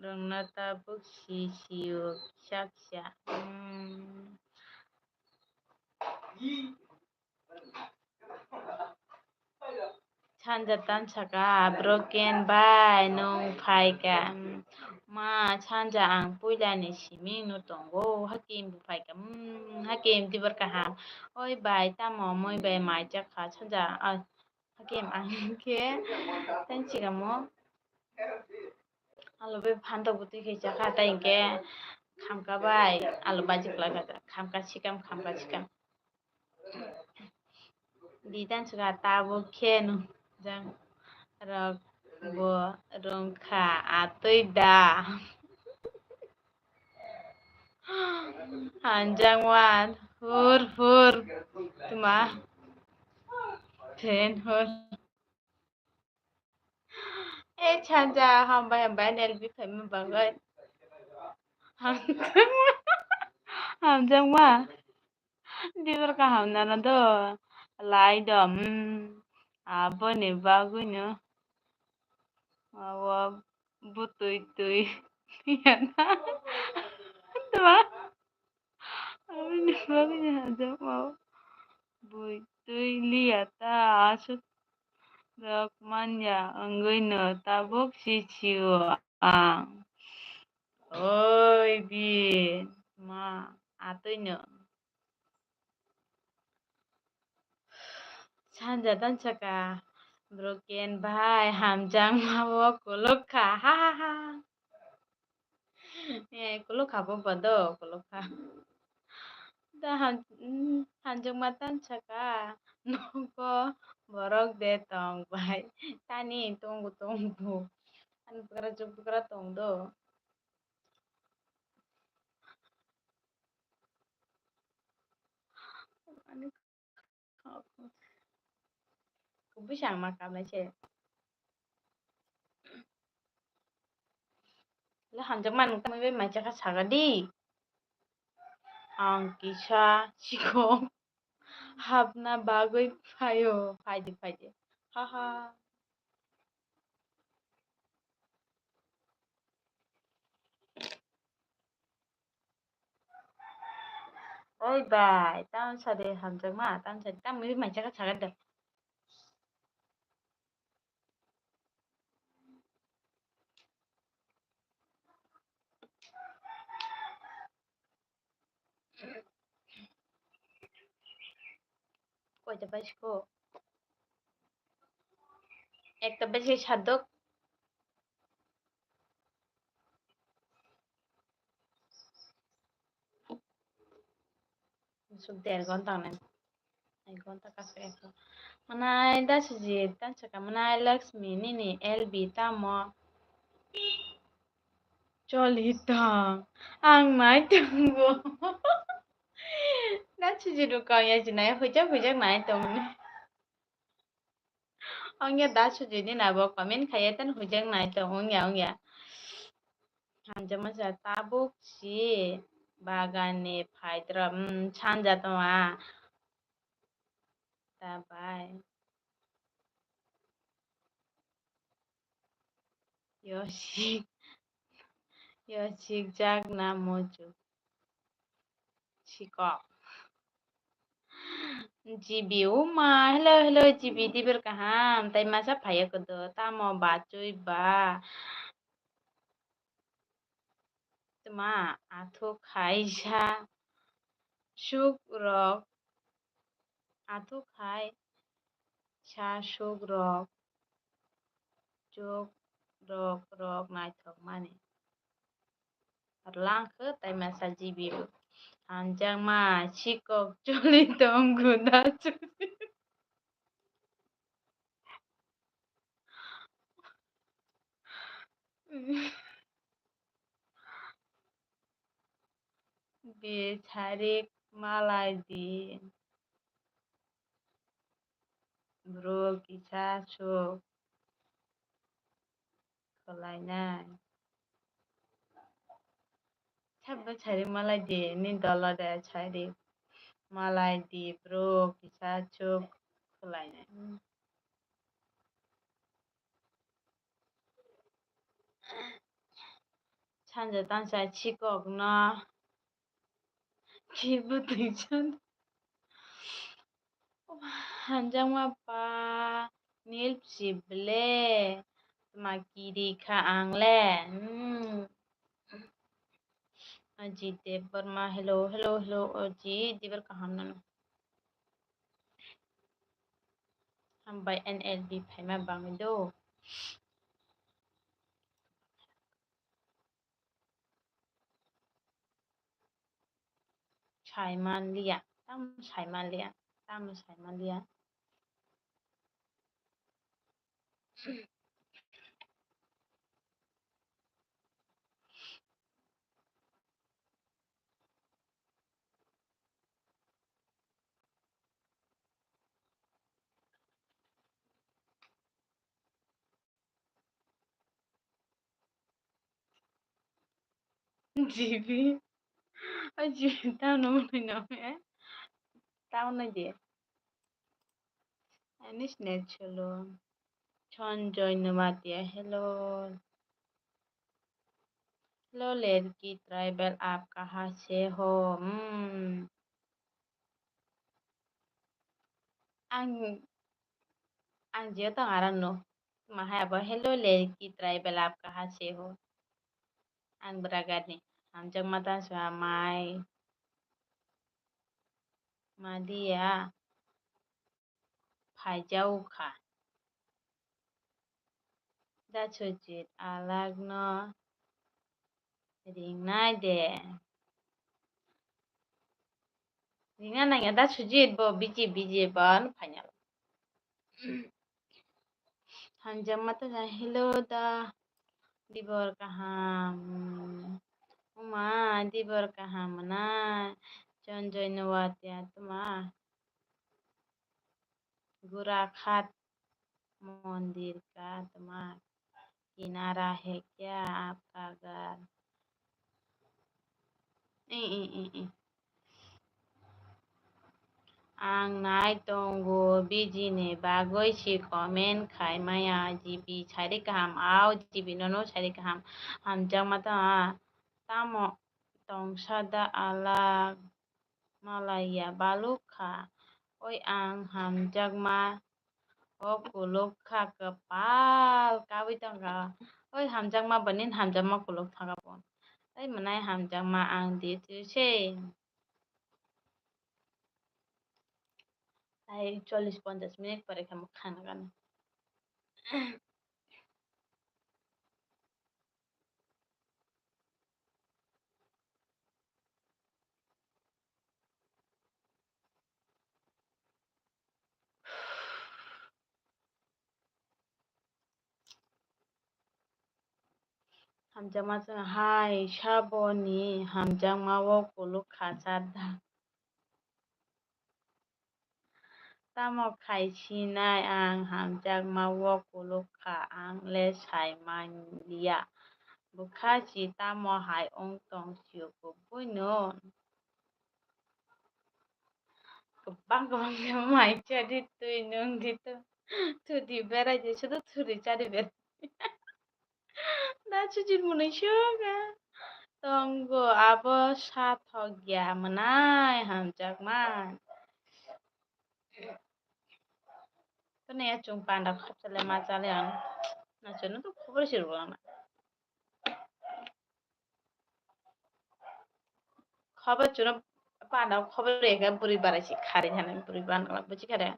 Rokno tabuk si sio kisa kisa. Hmm. Sanja tansaka, broken bai, nwng phaika. Ma, sanja ang puilani simi no tongo, hakim bo phaika. Hmm, hakim tibor kaham. Oi bai, tamo moi bai mai chakha, sanja, ah, hakim ang khe tang chigamo. Alo bai phantok bwtwi khe chakha, tai hinkhe khamka bai alo baji kwlai kha, khamka sikam, khamka sikam. Di tansaka tabuk khe nung jang rok bo rwngkha atwi da. Hanjakma hur hur tma then hur. E sanja hambai hambai N L B phaima bagwi. Hamjakma. Hamjakma. Dibor kaham nana do. Lai do. Hmm. Aboni bagwino. Awo butui tui. Tma. Aboni bagwi hamjakma. Bui twi liya ta aswk rok manya wngwi no tabuk si sio ang. Oi bi ma atwi no. Sanja tansaka broken bai hamjakma o kolok kha ha ha ha. Eh, kolok kha bo bodo, kolok kha. Da han-, mm, hanjakma tansaka nogo borok de tong bai. Tani tongo tongo. Ani bwkra chuk bwkra tong do. Ani Kubui sa ang ma kam lai se. Le hamjakma nung tamo bai mai chakha saga di. Ang kisa sikong hapna bagwi phaio, phaidi, phaidi. Ha ha. Oi bai, tamo sade hamjakma, tamo sade, tamo wi mai chakha saga da. Koita baisiko? Ekta baisai sadok. Suk der gonta nai. Ek gonta kaso ek gonta. Manai da suji tan saka manai Lakshmi nini L B tamo. Choli tong. Ang nai tongo. Da suji rukang ya jinai hujak hujak nai tong. Ongya da sujui din abo comment khaiya ten hujak nai tong ongya ongya. Hamjakma sa tabuk si bagan ni phaidra, mm, sanja tong a. Dabai. Yo sik, yo sikjak na muchuk. Sikok. G B, uma, hello, hello, G B, tibir kaham, tai masa phaiya kodo, tamo bachoi ba. Tma, athuk hai sa suk rok, athuk hai sa suk rok, chuk rok, rok naithok mani. Rwlang khe tai masa G B bo. Hamjakma sikok choli tong guda choli. Bicharik malai di. Bro kisa suk khwlainai. Sabo sari malai di, ni dolo de sari malai di, bro kisa suk khwlainai. Sanja tangsa chikokno. Kibu twi chan. Hamjakma pa nil si ble. Tma kiri kha ang le. Hmm. Ajit Debbarma, hello, hello, hello, Ajit Debbar kaham nano. Hambai N L B phaima bangwi do. Saimanliya, tamo saimanliya, tamo saimanliya. G B. O G B tamo nung nung eh. Tamo nung di. Anis net cholo. Chon joy numatia, hello. Hello, ladki tribal, aap kaha se ho? Hmm. Ang, ang jio tong arang no. Mahai abo, hello, ladki tribal, aap kaha se ho? Ang Braga ni. Hamjakma tang sa mai. Madia. Phaijao kha. Da Sujit alak no ringnai de. Ringna nangya da Sujit bo biji biji bo ano phainal. Hamjakma tang sa hello da Dibor kaham. Uma Dibor kaham na. Chon joy numatia tma. Gura khat mondir ka tma kinara hai kya aapka ghar? I, i, i, i. Ang nai tongo, biji ni bagwi si comment khai maya, G B sari kaham, au G B nono sari kaham, hamjakma tamo, tamo tongsa da alak. Malaiya baluk kha. Oi ang hamjakma o kuluk kha kwpal kawi tongkha. Oi hamjakma bo nini hamjakma kuluk thangkha bo. Tei mwnai hamjakma ang di twi se. Tai chollish ponchash minute pore khe mokhe khana gana. Hamjakma chwng hai saboni hamjakma o kuluk kha cha da. Tamo khai sinai ang hamjakma o kuluk kha, ang le sai manliya. Bwkha si tamo hai wng tong sio kubui no. Kwbang kwbang khe mai cha di twi nung di to. Thudi berai di sudu thudi cha di berai. Da Sujit mwnwi swkha. Tongo abo sathok ya mwnai hamjakma. Toni ya chwng panda khopsa le ma cha le ang. Na chwngno to khobor se rwlang na. Khobor chwngno panda khobor rwkha bwrwi barai se khari thani bwrwi bana buji khare.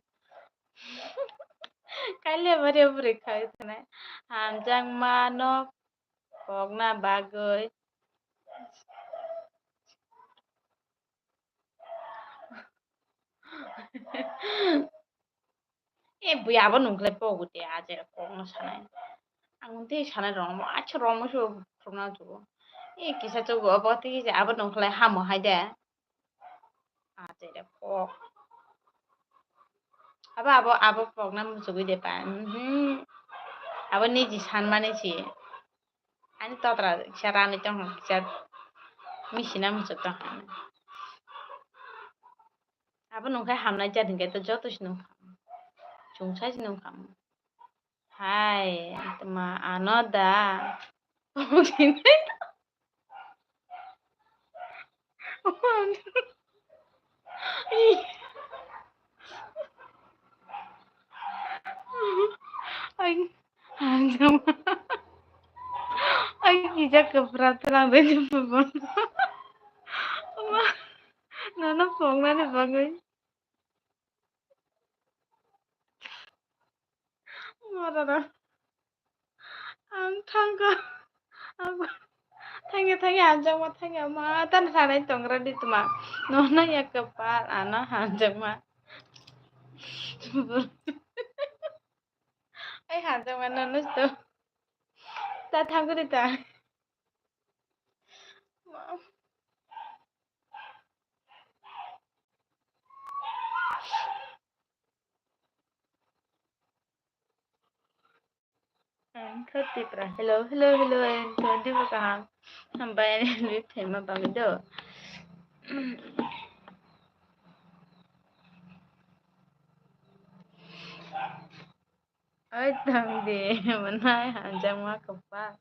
Kaile bari bwrwi khari thani hamjakma no kokna bagwi. E bui abo nungkhlai pogu te a jera kokno sanai. Ang tei sanai rwngmo, acha rwngmo se rwngna jugo. E kisa chugo obo tei kisa abo nungkhlai hamo hai de. A jera kok. Abo, abo, abo kokna muchugwi de pa. Mhm. Abo niji sanmani si. Ani totra kisa rani tong kisa misina muchuk tong. Abo nungkhe hamnai jat hinkhe to joto se nungkha. Chwngsa se nungkha. Hai, tma ano da. Ai, hamjak. Ai, kijak kwpra twlang bai. Ama, nono phunuknani bagwi. Marara. Ang thangkha. Ang thangya, thangya, hamjakma thangya. Ma, tani sanai tongra di tuma. Nono ya kwpal, ano hamjakma. Ai, hamjakma, nono sto. Ta thangkha di ta. Ma. Ang kha Tipra. Hello, hello, hello, ang kha Tipra kaham. Hambai ani help khaima bagwi do. Oi, tong di, mwnai hamjakma kwpal.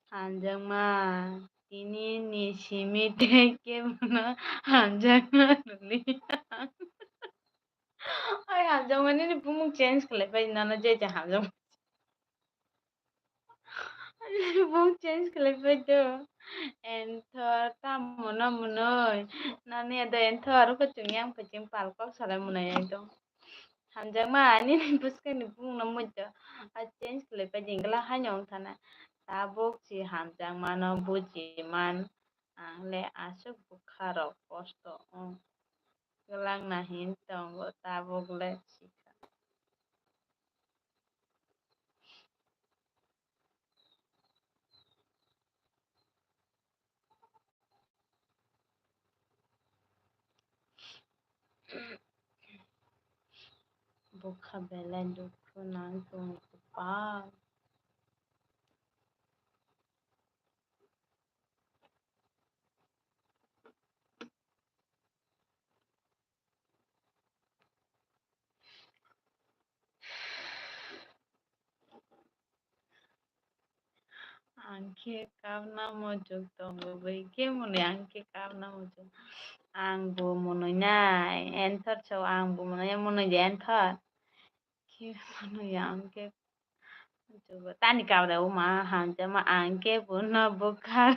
Hamjakma, tini ni simi tei kebono hamjakma rwliya. Ai, hamjakma nini bumung change khlai pai, nono je je hamjakma. Bumung change khlai pai do. Enthor, tamo no mwnwi. Nani ado enthor, kho chwng yang pha chwng pal kok salai mwnai ekdom. Hamjakma, nini bwskangni bumungno muitu a change khlai pai di, wngla haino wng thana. Tabuk si hamjakmano buji man, ang le aswk bwkha rok kosto wng glak na hin tongo, tabuk le sikha. Bwkha belai dukhu nang tongo kwpal. Ang khe kapna muchuk tongo, bai khe mwnwi ang khe kapna muchuk. Ang bo mwnwi nai, enthor so ang bo mwnwi, mwnwi de enthor. Khe mwnwi ang khe muchuk, tani kapra uma hamjakma ang khe bono bwkha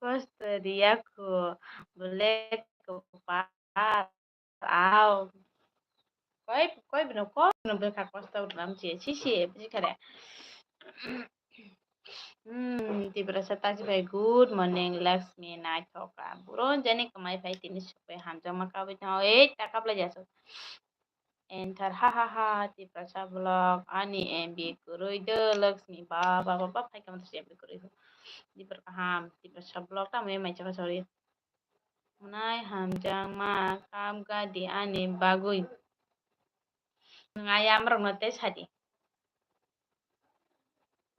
kosto riya kho, bole kwpal. Au. Koi, koi bino, koi bino bwkha kosto wngnam che, si, si, buji kha de. Hmm, Tiprasa Taji bai, good morning, Lakshmi, naithok ka. Buro jani kwmai phai tini sukbai hamjakma kabui tong. Ei, ta kaplai jaso. Enthor, ha, ha, ha, Tiprasa vlog, ani M B kwrwi do, Lakshmi, ba, ba, ba, ba, phai kama M B kwrwi do. Tipra kaham, Tiprasa vlog, tamo mai chaka sorry. Mwnai hamjakma kap gadi ani bagwi. Nwng ayam rokno tei sadi.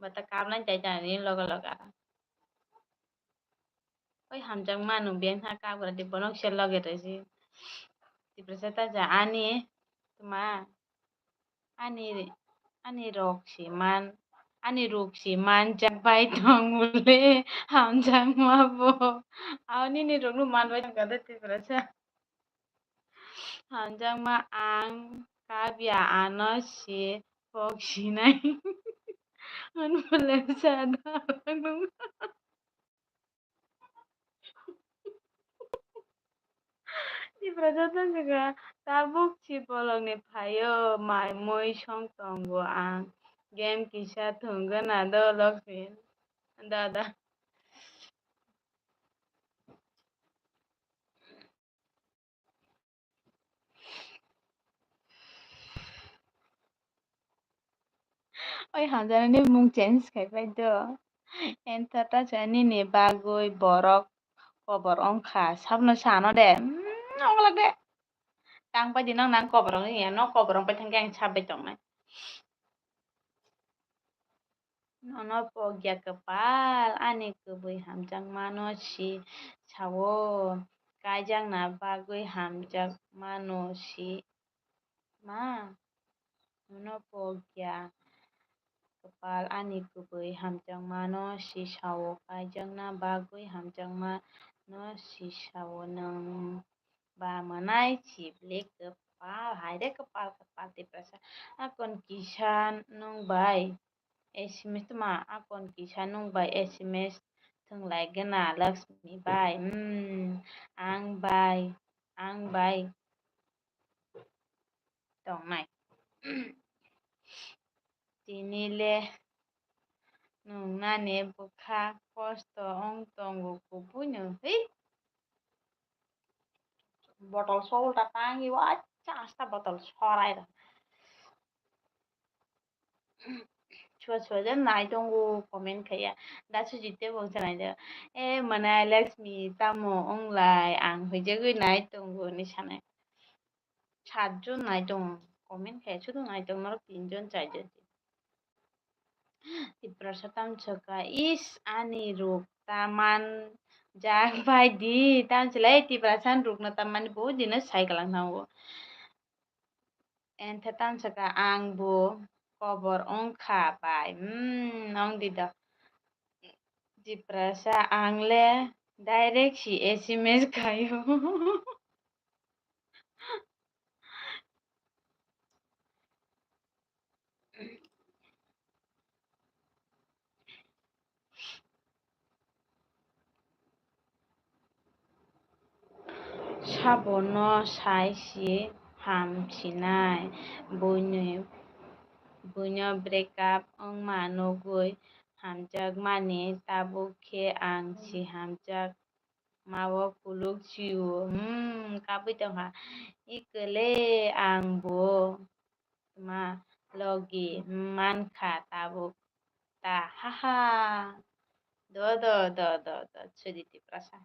Bata kapnai chai chani loga loga. Oi hamjakma nwng biyang ha kap gadi bono kisa loge rwsi. Tiprasa ta ja ani tuma. Ani, ani rok si man, ani rok si manjak bai tong bole hamjakma bo. Aw nini rok no man bai tong kha de Tiprasa. Hamjakma ang kabya ano si kok sinai. Hwn bole sa da nung. Tiprasa ta swkha, tabuk si bolongni phaio, mai mui song tongo ang. Game kisa thwngwi na do Lakshmi. Da, da. Oi hamjaknai ni mung change khai pai do. Enthor ta sa nini bagwi borok kobor wngkha. Sabno sano de. Mm, ongla de. Tang pai di nang nang koborok wngya, no koborok pai thangkhe ang sabai tongnai. Nono pokya kwpal, ani kwbwi hamjakmano si sao, kaijakna bagwi hamjakmano si ma. Nono pokya kwpal, ani kwbwi hamjakmano si sao, kaijakna bagwi hamjakmano si sao, nwng ba mwnai chibli kwpal, haire kwpal kwpal Tiprasa. Akon kisa nwng bai S M S tuma, akon kisa nwng bai S M S thwnglai gana Laxmi bai. Hmm, ang bai, ang bai tongnai. Tini le nwng nani bwkha kosto wng tongo kubui no. Hei! Botol sol ta tangi wa chasta botol sorai da. Chua chua je nai tongo comment khaya. Da su jite bo se nai de. E mane Laxmi tamo wng lai ang hoi jagwi nai tongo ni sanai. Satjon nai tongo comment khaya, sudu nai tongo norok tinjon charjon. Tiprasa tamsaka, is ani ruk taman jak bai di, tamsile Tiprasa ni rukno tamani bo dino sai kalang thango. Entha tamsaka ang bo kobor wngkha bai, hmm, wng di do. Tiprasa ang le direct si S M S khayo. Sabono sai si ham sinai, buino, buino breakup wngma nugui hamjakmani, tabuk khe ang si hamjak. Mao kuluk sio, hmm, kabui tongkha. Ikele ang bo tma logi mankha tabuk ta, haha. Do, do, do, do, do, sudi Tiprasa.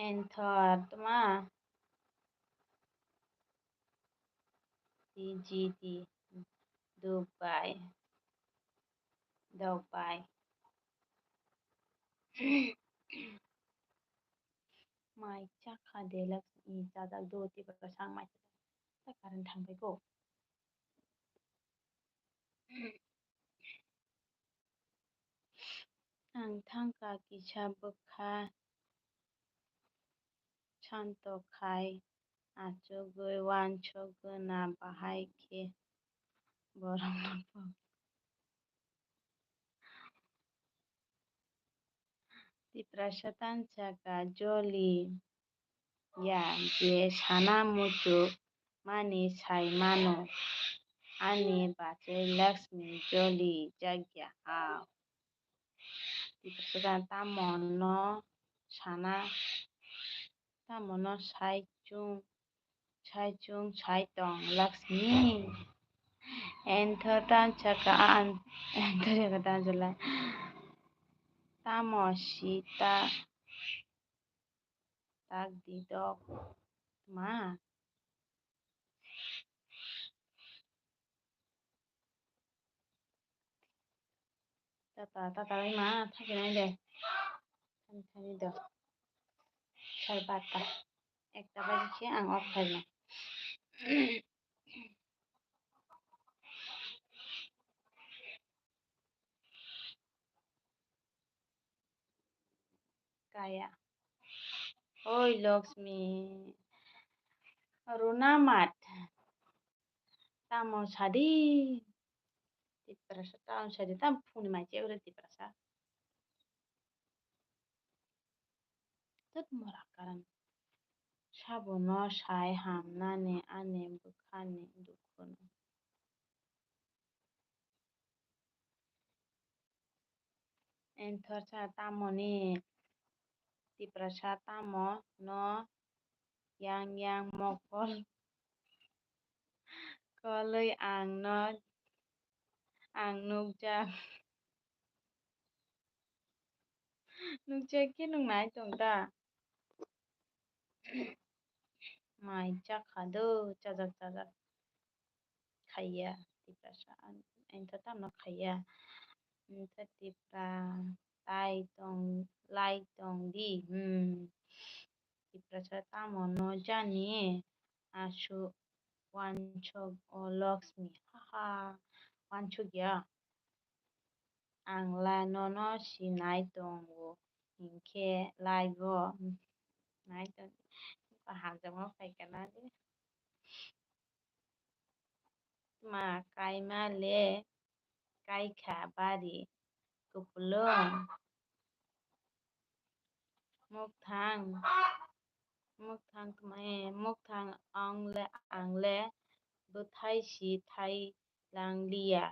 Enthor tma. T G D. Dubai. Dubai. Mai chakha de Laxmi, chajak do Tiprasa ang mai chajak. Ta current thangbai ko. Ang thangkha kisa bwkha santo khai achugwi uansukgwna bahai khe borokno pok. Tiprasa tamsaka joli ya je sana muchuk mani sai mano, ani bachai Laxmi joli jakya ha. Tiprasa tamo no sana, tamo no sai chung, sai chung, sai tong Laxmi. Enthor tamsaka an, enthor saka tamsala. Tamo sita tak di dok ma. Tata, tata bai ma, thagi nai de. Thani, thani do. Sar barta. Ekta baji khe ang off khainai. Kaya. Oi Laxmi. Runa mat. Tamo sadi. Tiprasa tamo sadi. Tam phungni mai chebra Tiprasa. Tut mora karan. Sabono sai hamnani ani bwkhani dukhuno. Enthor sa tamoni Tiprasa tamo no yang yang mokol kolwi ang no Ang nukjak. Nukjak khe nwng nai tong da? Mai chakha do, chajak chajak khaiya Tiprasa. Ang, ang tha tamo khaiya. Ang tha Tipra tai tong, lai tong di. Hmm. Tiprasa tamo no jani? Aswk wansok o Laxmi. Haha, wansok ya. Ang la nono sinai tongo, hinkhe live o nai tong, hamjakma phaikha na de. Ma kaima le kaikha bari kupulung. Mukthang, mukthang tma-, eh, mukthang ang le, ang le bwthai si thai lang liya,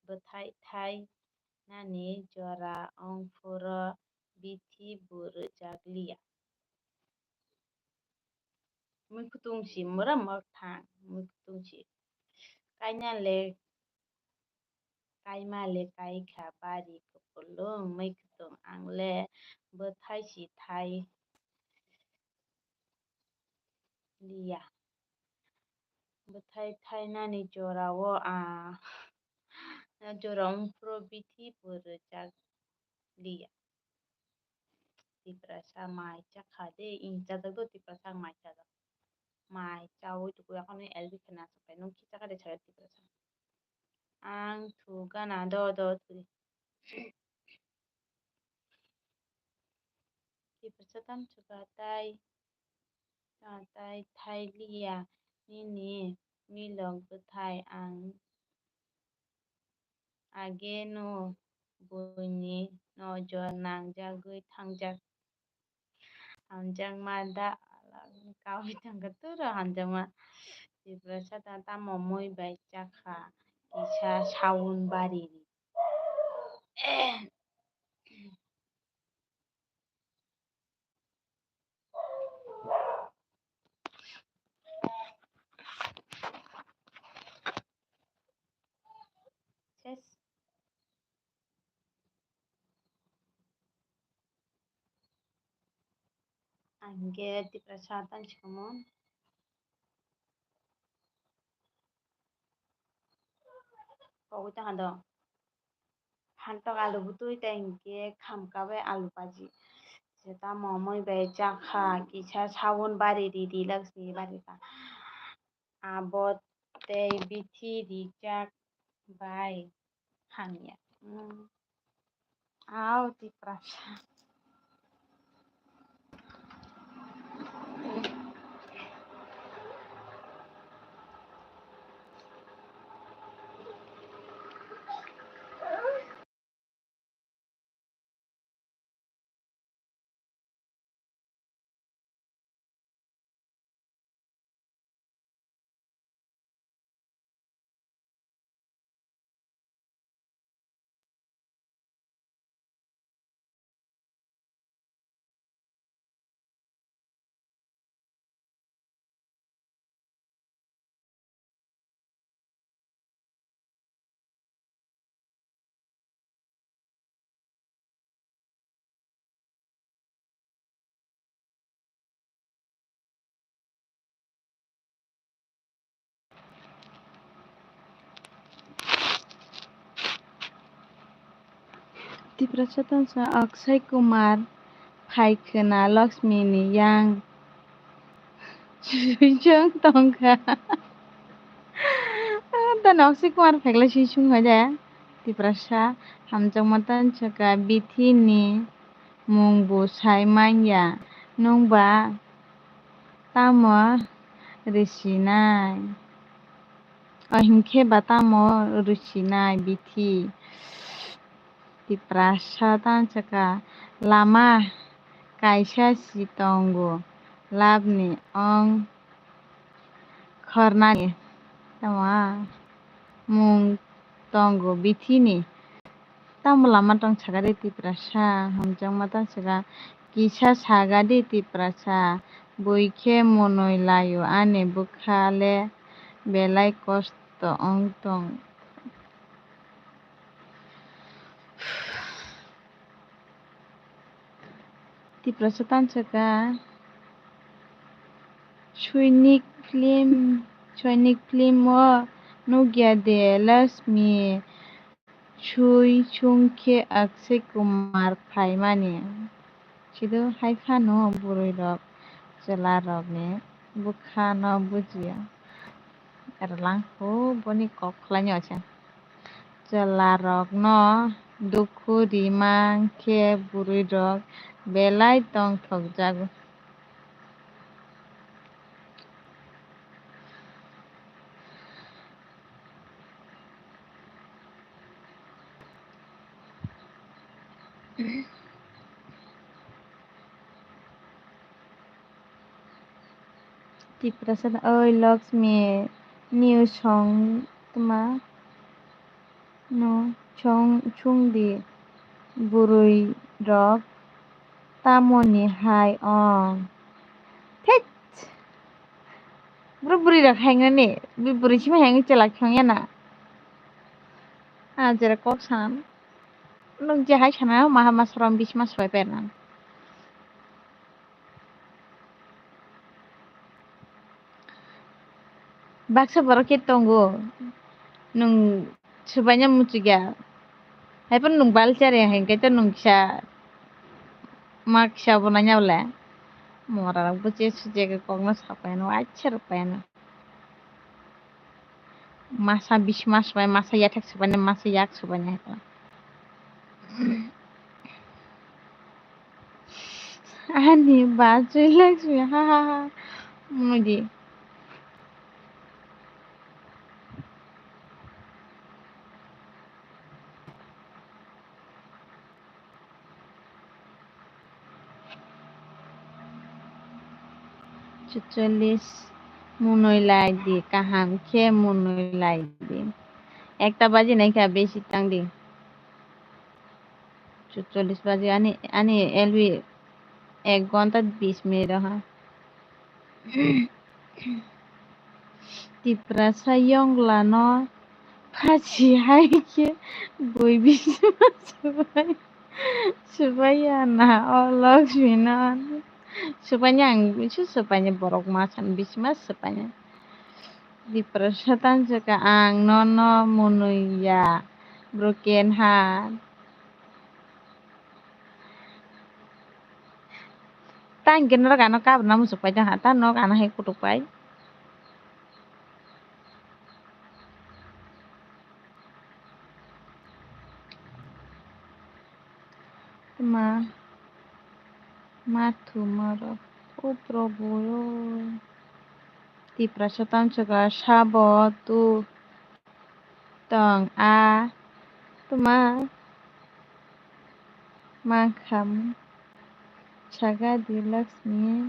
bwthai thai nani jora ong phuro bithi bo rwjak liya. Muikwthwng si mura mukthang, muikwthwng si. Kaina le, kaima le kaikha bari kupulung, muikwthwng ang le bwthai si thai liya. Bwthai thai nani jora o, a, jora ong phuro bithi bo rwjak liya. Tiprasa mai chakha de, ing chajak do Tiprasa mai chajak. Mai chaui tuku yakhwno L B khena sapai nung khichakha de chaya Tiprasa. Ang thu gana do do thu de. Tiprasa tam chukha tai, tai thai liya nini milok bwthai ang ageno buini nojor nangjagwi thangjak. Hamjakma da kaui thangkha turo hamjakma. Tiprasa ta tamo mui bai chakha kisa saun bari ri. Ses. Ang khe Tiprasa tang si kamo. Pogwi tongkha do. Phantok alu bwtwi tei hinkhe khamka bai alu bhaji. Je tamo mui bai chakha kisa saun bari ridi Laxmi bari kha. Abo tei bithi rijak bai hamya. Hmm. Au, Tiprasa. Tiprasa tongsa Akshay Kumar phai khwna Laxmi ni yang swisung tongkha. Tamo Akshay Kumar phaikla swisung hai de. Tiprasa hamjakma tongsa kha bithi ni mung bo sai manya, nwng ba tamo rwsinai? O hinkhe ba tamo rwsinai bithi? Tiprasa tongsa kha lama kaisa si tongo, labni ong khornani tamo mung tongo bithini. Tamo lama tong sakha de Tiprasa, hamjakma tong sakha, kisa saga de Tiprasa, bui khe monoi laio ani bwkha le belai kosto ong tong. Tiprasa tansa ka Sainik film, Sainik film o nukya de Laxmi sui sung khe Akshay Kumar phaimani. Sido hai phano bwrwi rok chwla rokni bwkha no bujiya. Erlang kho boni kok khlainw se. Chwla rokno dukhu rima khe bwrwi rok belai tongthokjago. Tiprasa da, oi Laxmi, new song tma no song sung di bwrwi rok tamoni hai ong. Thek! Bro bwrwi rok hai nani, bwrwi simi hai nani chelak song ya na. Ah, jera kok sanam. Nuk je hai sana, maha masrom bisma soi pernan. Baksa borok khe tongo, nwng swbaina muchungya, haiphano nwng bal chari hinkhe to nwng kisa ma kisa bo nanya bole, mora rok buche sujagwi kokno sapaino, acha rwpaino. Masa bisma swbai, masa yathek swbaino, masa yak swbaino hai. Ani bachwi Laxmi, ha, ha, ha. Mudi. Chuchollis munui lai di, kaham khe munui lai di. Ekta baji nai kha, besi tang di. Chuchollis baji ani, ani L B ek ghonta bis minute ha. Tiprasa yongla no phachi hai khe bui bisima swbai, swbai ya na o Laxmi no. Swbaini ang bisu swbaini borok ma san bisima swbaini. Tiprasa tansa ka ang nono munui ya broken heart. Tang khe norok ano kabana muchuk pai tong ha, ta nok ano hai kutuk pai. Ma, ma thuma rok. O Probhu, o Tiprasa tansa ka sabo tu tong a tuma mangkham saga di Laxmi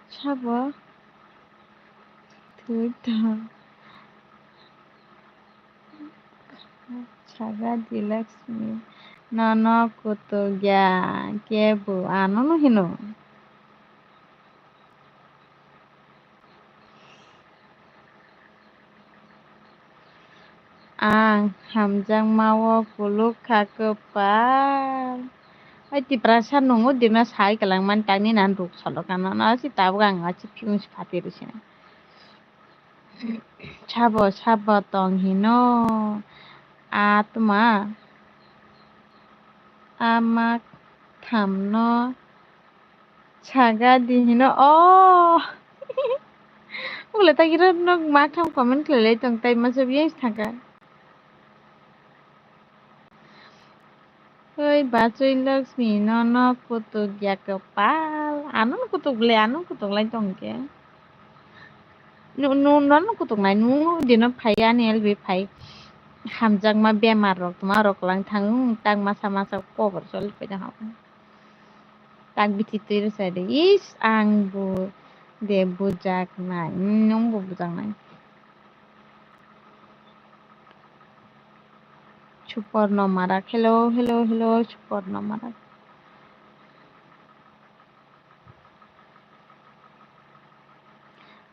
sabo thwi tong saga di Laxmi nono kutuk ya kebo anono hino. Ang hamjakma o kuluk kha kwpal. Oi Tiprasa nungo dima sai kwlangmani tangni nan ruk solo kano no si tabuk ang achi phiyung si phati rwsina. Sabo sabo tong hino atma ama thamno. Saga di hino o. Ule ta kira nok ma tham comment khlai lai tong tai masa biya thangka. Oi bachoi Laxmi nono kutuk ya kwpal. Ano kutuk le ano kutuk lai tong ke. Nu nu nono kutuk nai nu dino phai ani L B phai. Hamjakma bemar rok tuma rok lang thang tak masa masa kobor choli pai da. Tak bithi twi rwchai de. Is, ang bo de bujaknai. Nwng bo bujaknai. Suporno marak. Hello, hello, hello, Suporno marak.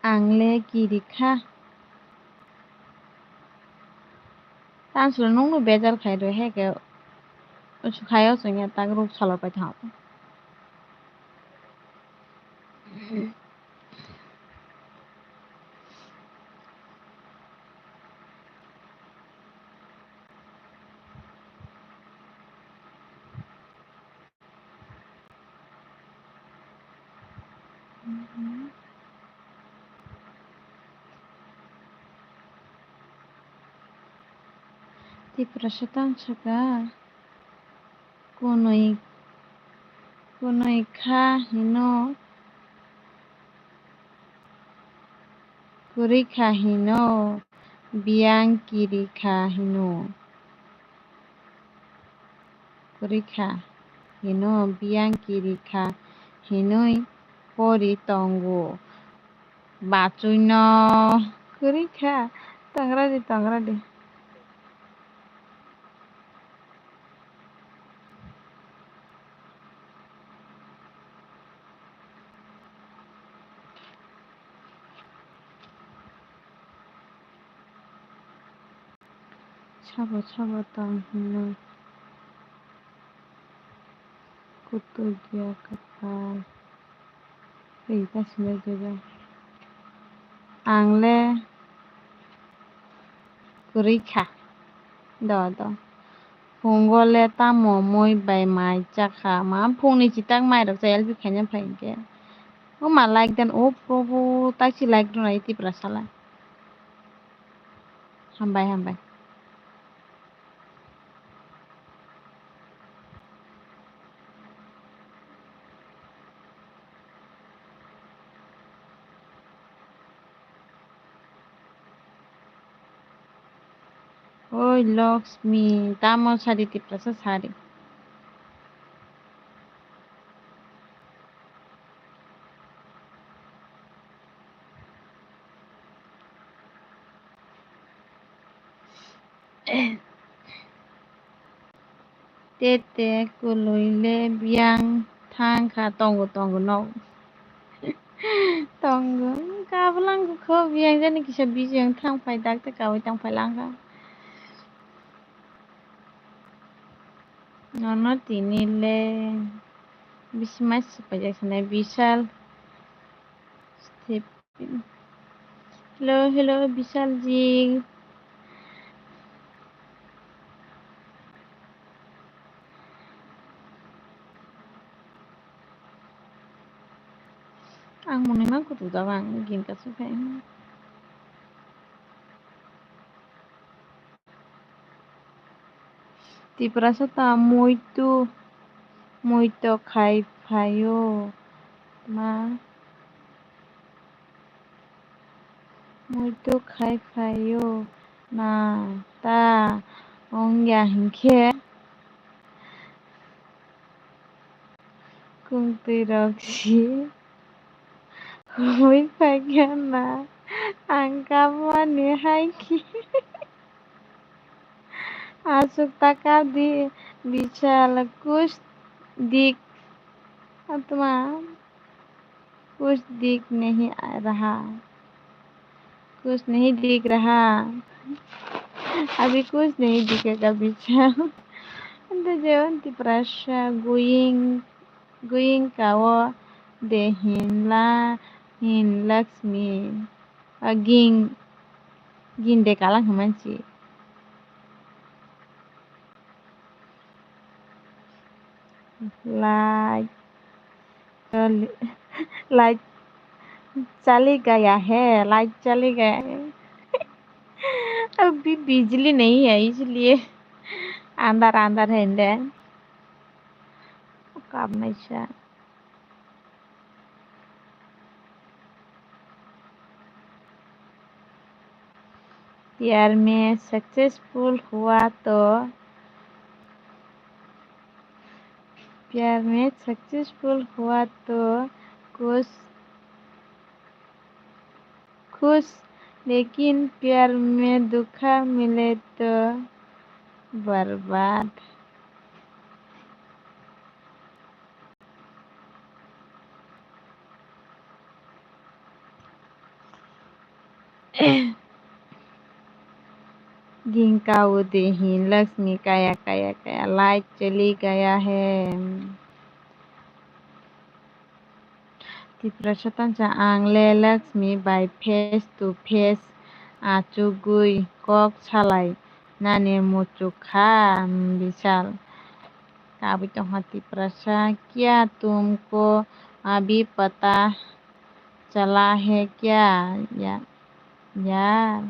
Ang le kiri kha. Tang solo nung no bejar khai rw he ke. Usu khai o chwng ya tak ruk salo pai thango. Tiprasa tang saka, kunui, kunui kha hino, kwrwi kha hino, biyang kiri kha hino. Kwrwi kha hino, biyang kiri kha hinwi pori tongo. Bachwi no kwrwi kha. Tongra di, tongra di. Sabo sabo tong hino. Kutuk ya kapal. Ei, ta sinai jaga. Ang le kwrwi kha. Do, do. Phungo le tamo mui bai mai chakha. Ma phungni chitak mai rok cha L P khaina phai hwnkhe. O ma like dan, o Prabhu, tachi like rwnai Tiprasa lai. Hambai, hambai. Oi Lakshmi, tamo sari Tiprasa sari. Tete kwlwi le biyang thang kha, tongo, tongo, nok. Tongo, kablang kho biyang jani kisa bijiyang thang phai, dakte kawi tang phai lang kha. Nono tini le bisi mai swpaijak sanai Bishal. Hello, hello, Bishalji. Ang mwnwi ma kutuk jago, ang gin kasu khai. Tiprasa ta muitu, muito khai phaio ma, muito khai phaio na ta wngya hinkhe kungtwi rok si. Hoi phaikha na ang kabmani hai khe. Aswk ta kap di Bishal, kuch dik, atma, kuch dik nahi raha, kuch nahi dik raha, abhi kuch nahi dikega Bishal. Ante je Tiprasa going Going kao de hin la hin Lakshmi. A ging, ging de kalang hwnmansi. Light, light chali gaya hai, light chali gaya hai. Abhi bijli nahi hai, isliye andar andar hai de. Kap naisa. प्यार में सक्सेसफुल हुआ तो, प्यार में सक्सेसफुल हुआ तो कुछ खुश, लेकिन प्यार में धोखा मिले तो बर्बाद। Ging kao de hin Lakshmi kaya kaya kaya light chali gaya hai. Tiprasa thansa, ang le Lakshmi bai face to face achugwi kok salai nani muchuk kha, Bishal. Kabui tongkha Tiprasa, kya tumko abhi pata chala hai kya? Ya, ya.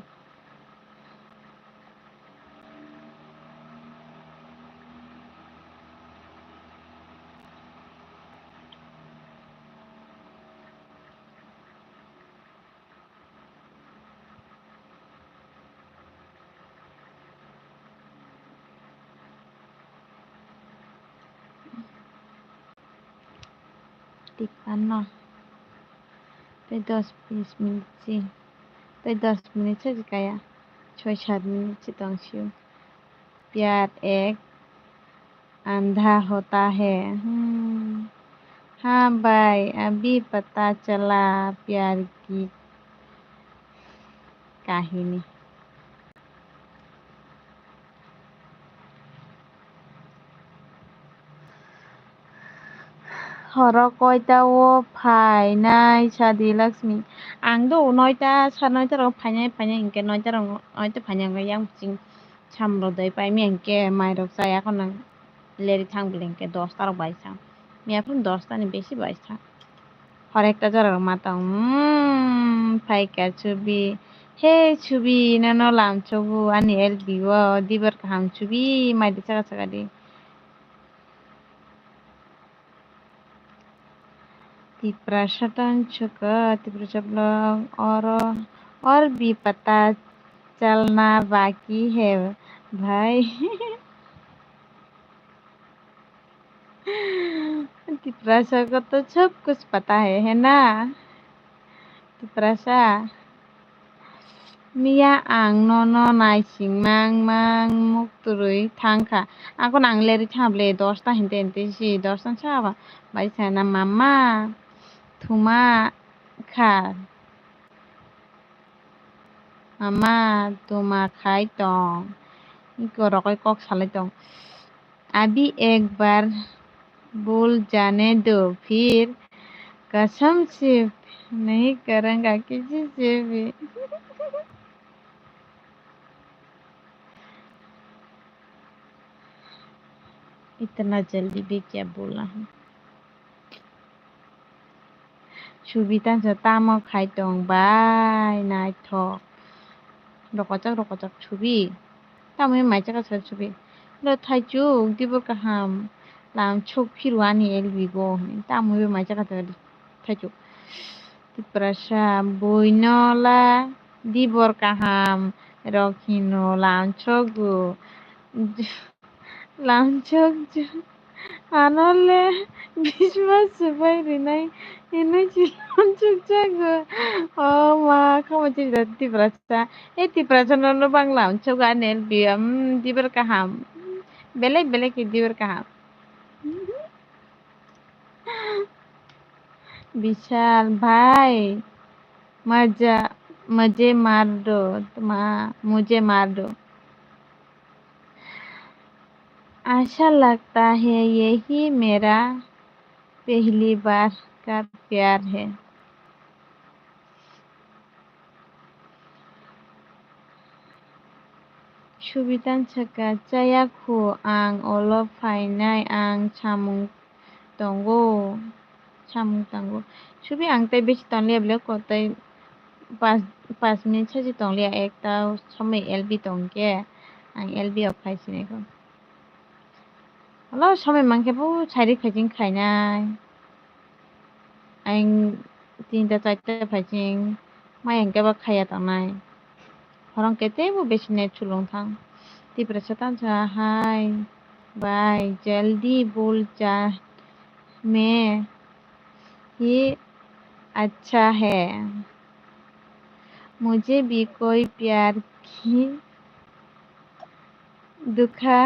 Tipanno. Tei dos bis minit si. Tei dos minit se kaya. Soi sat minit si tong sio. Pyar ek andha hota hai. Hmm. Ha bhai, abhi pata chala pyar ki kahini. Horo koita o phainai sadi Lakshmi? Ang do noita, sa noita rok phainai, phainai hwnkhe noita rok, noita phainai hwnkhe yang bising samro doi pai mia hwnkhe mai rok chaya khornang leri thang bwlai hwnkhe dosta rok bai sa. Mia phuru dosta ni besi bai sa. Hor ekta jora rok ma tong, umm, phaikha Subi. Hey Subi, nono lamsogo ani L B o, dibor kaham Subi, mai di saka saka di. Tiprasa tong chukha, Tiprasa vlog, oro, or bi pata chalna baki hai bhai. Tiprasa को तो सब कुछ पता है, है ना? Tiprasa. Miya ang nono naising mang mang muk turui thang kha. Ako nang leri thang ble dosta hinte hinte si dosta sa ba. Bai sa na mama thuma kha. Mama tuma khai tong. Iko rokoi kok salai tong. अभी एक बार भूल जाने दो, फिर कसम से नहीं करूँगा किसी से भी। इतना जल्दी भी क्या बोला है? Subi thansa tamo khai tong bai naithok. Rokochak rokochak Subi. Tamo mai chaka sa Subi. Lo thaichuk dibor kaham. Lam chuk phiru ani L B go. Tamo bai mai chaka sa thaichuk. Tiprasa buino la dibor kaham rok hino lam chogo. Lamchok chok. Ano le bisma swbai rinai hinwi si lamchok chago. O ma, khama chini da Tiprasa. E Tiprasa nono bang lamchok ani L B M dibor kaham. Belai belai khe dibor kaham. Bishal bhai, maja, mujhe maar do, tuma, mujhe maar do. ऐसा लगता है यही मेरा पहली बार का प्यार है। Subi thansa kha, chaya khu ang olo phainai, ang samung tongo, samung tongo. Subi ang tei besi tongliya bele ko tei pas, pas minute sachi tongliya, ekta somoi L B tongkhe ang L B o phai sinai kho. Olo somoi mankhe bo sairik phaising khainai. Ang tinta charta phaising mai hwnkhe bo khaiya tongnai. Horong khe teibo besi net chulung thang. Tiprasa thansa hai bhai jaldi bol ja me hi acha hai. Mujhe bhi koi pyar ki धोखा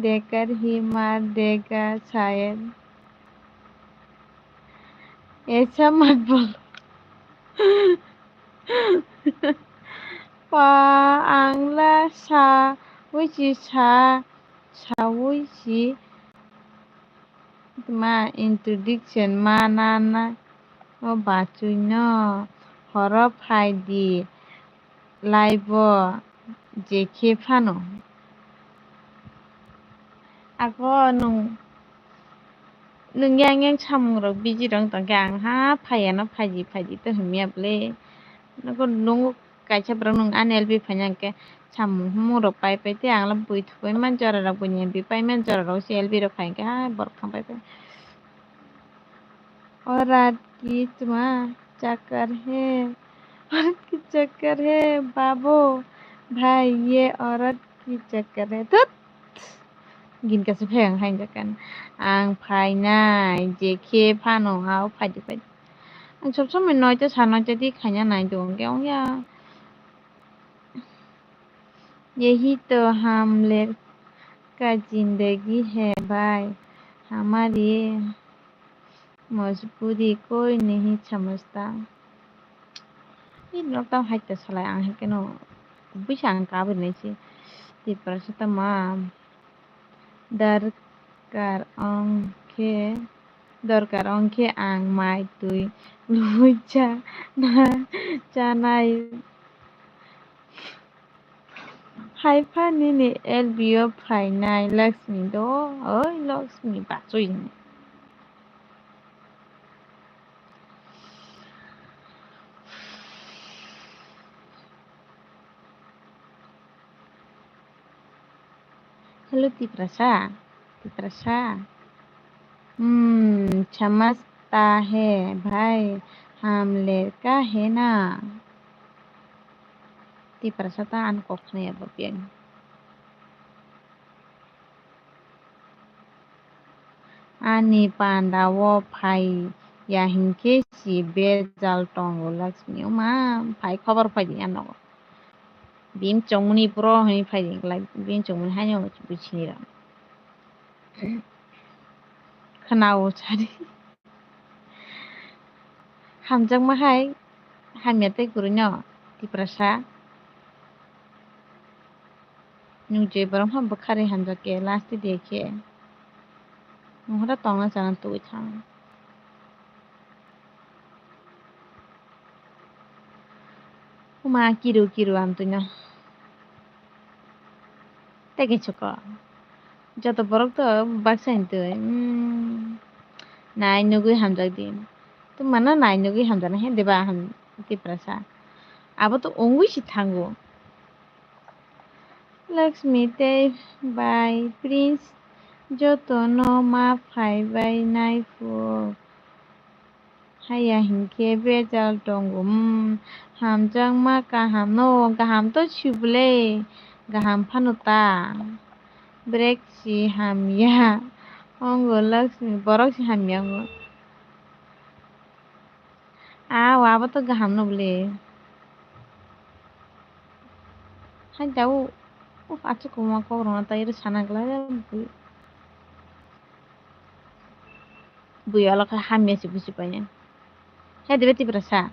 देकर ही मार देगा शायद। ऐसा मत बोलो। Pa ang la sa wi si sa sa wi si ma introduction ma na na O bachwi no horo phai di live o jekhe phano. Ako nwng, nwng yang yang samung rok busy rok tongkhe ang ha phaiya no phaidi phaidi to himya bwle. Nokho nungo kaisa borok nwng ani L B phaina hwnkhe samung humung rok pai pai tei ang bui thupui man jora rok buini M B pai man jora rok se L B rok phai hwnkhe ha borok thang pai pai. O rat ki chuma chakar he, o rat ki chakar he, babo, bhai, ye o rat ki chakar he. Thut! Gini kaisa phai ang hai jakan. Ang phainai, jekhe phano, hao phaidi phaidi. Ang sob somoi noita sa noita di khaina nai do, hwnkhe ongya. Yehi to hamler ka zindagi hai bhai, hamari majburi koi nahi samajhta. Ih, norok tamo hai ta salai, ang hai kheno kubui se ang kabri nai se. Tiprasa tamo darkar ong khe, darkar ong khe ang mai twi lubui cha na chanai. Hai pha nini L B o phainai Lakshmi do, oi Lakshmi bachwi. Hello, Tiprasa. Tiprasa. Hmm, samajhta hai bhai, ham le ka hai na. Tiprasa ta ani kok khna ya bo biyang. Ani panda o phai ya hinkhe si bejal tongo Lakshmi. Oma phai khobor phai di ano. Bini chongmani puro hwnwi phai di, like, bini chongmani haino bui sini rw. Khwnao sadi. Hamjakma hai, hamya tei kwrwino, Tiprasa. Nwng je borok phano bwkharwi hamjak khe, last day khe. Nwng horo tongna chana tugwi thang. Uma kiru kiru amtwino. Tei kaisa kok. Joto borok to baksa hintwi, mm, nai nugwi hamjak di. Tei mano nai nugwi hamjaknai he deba ham Tiprasa. Abo to wngwi se thango. Lakshmi tei bai Prince joto no ma phai bai nai phuo. Haya hinkhe bejal tongo, mm, hamjakma kaham no, kaham to sibole, kaham phano ta, brek si hamya, ongo Lakshmi, borok si hamya ongo. Aw, abo to kaham no bole. Hai da, o, o, achuk kwbangma kok rwna tai oro sana glak. Bui olo khe hamya se buji painai. He dibe Tiprasa.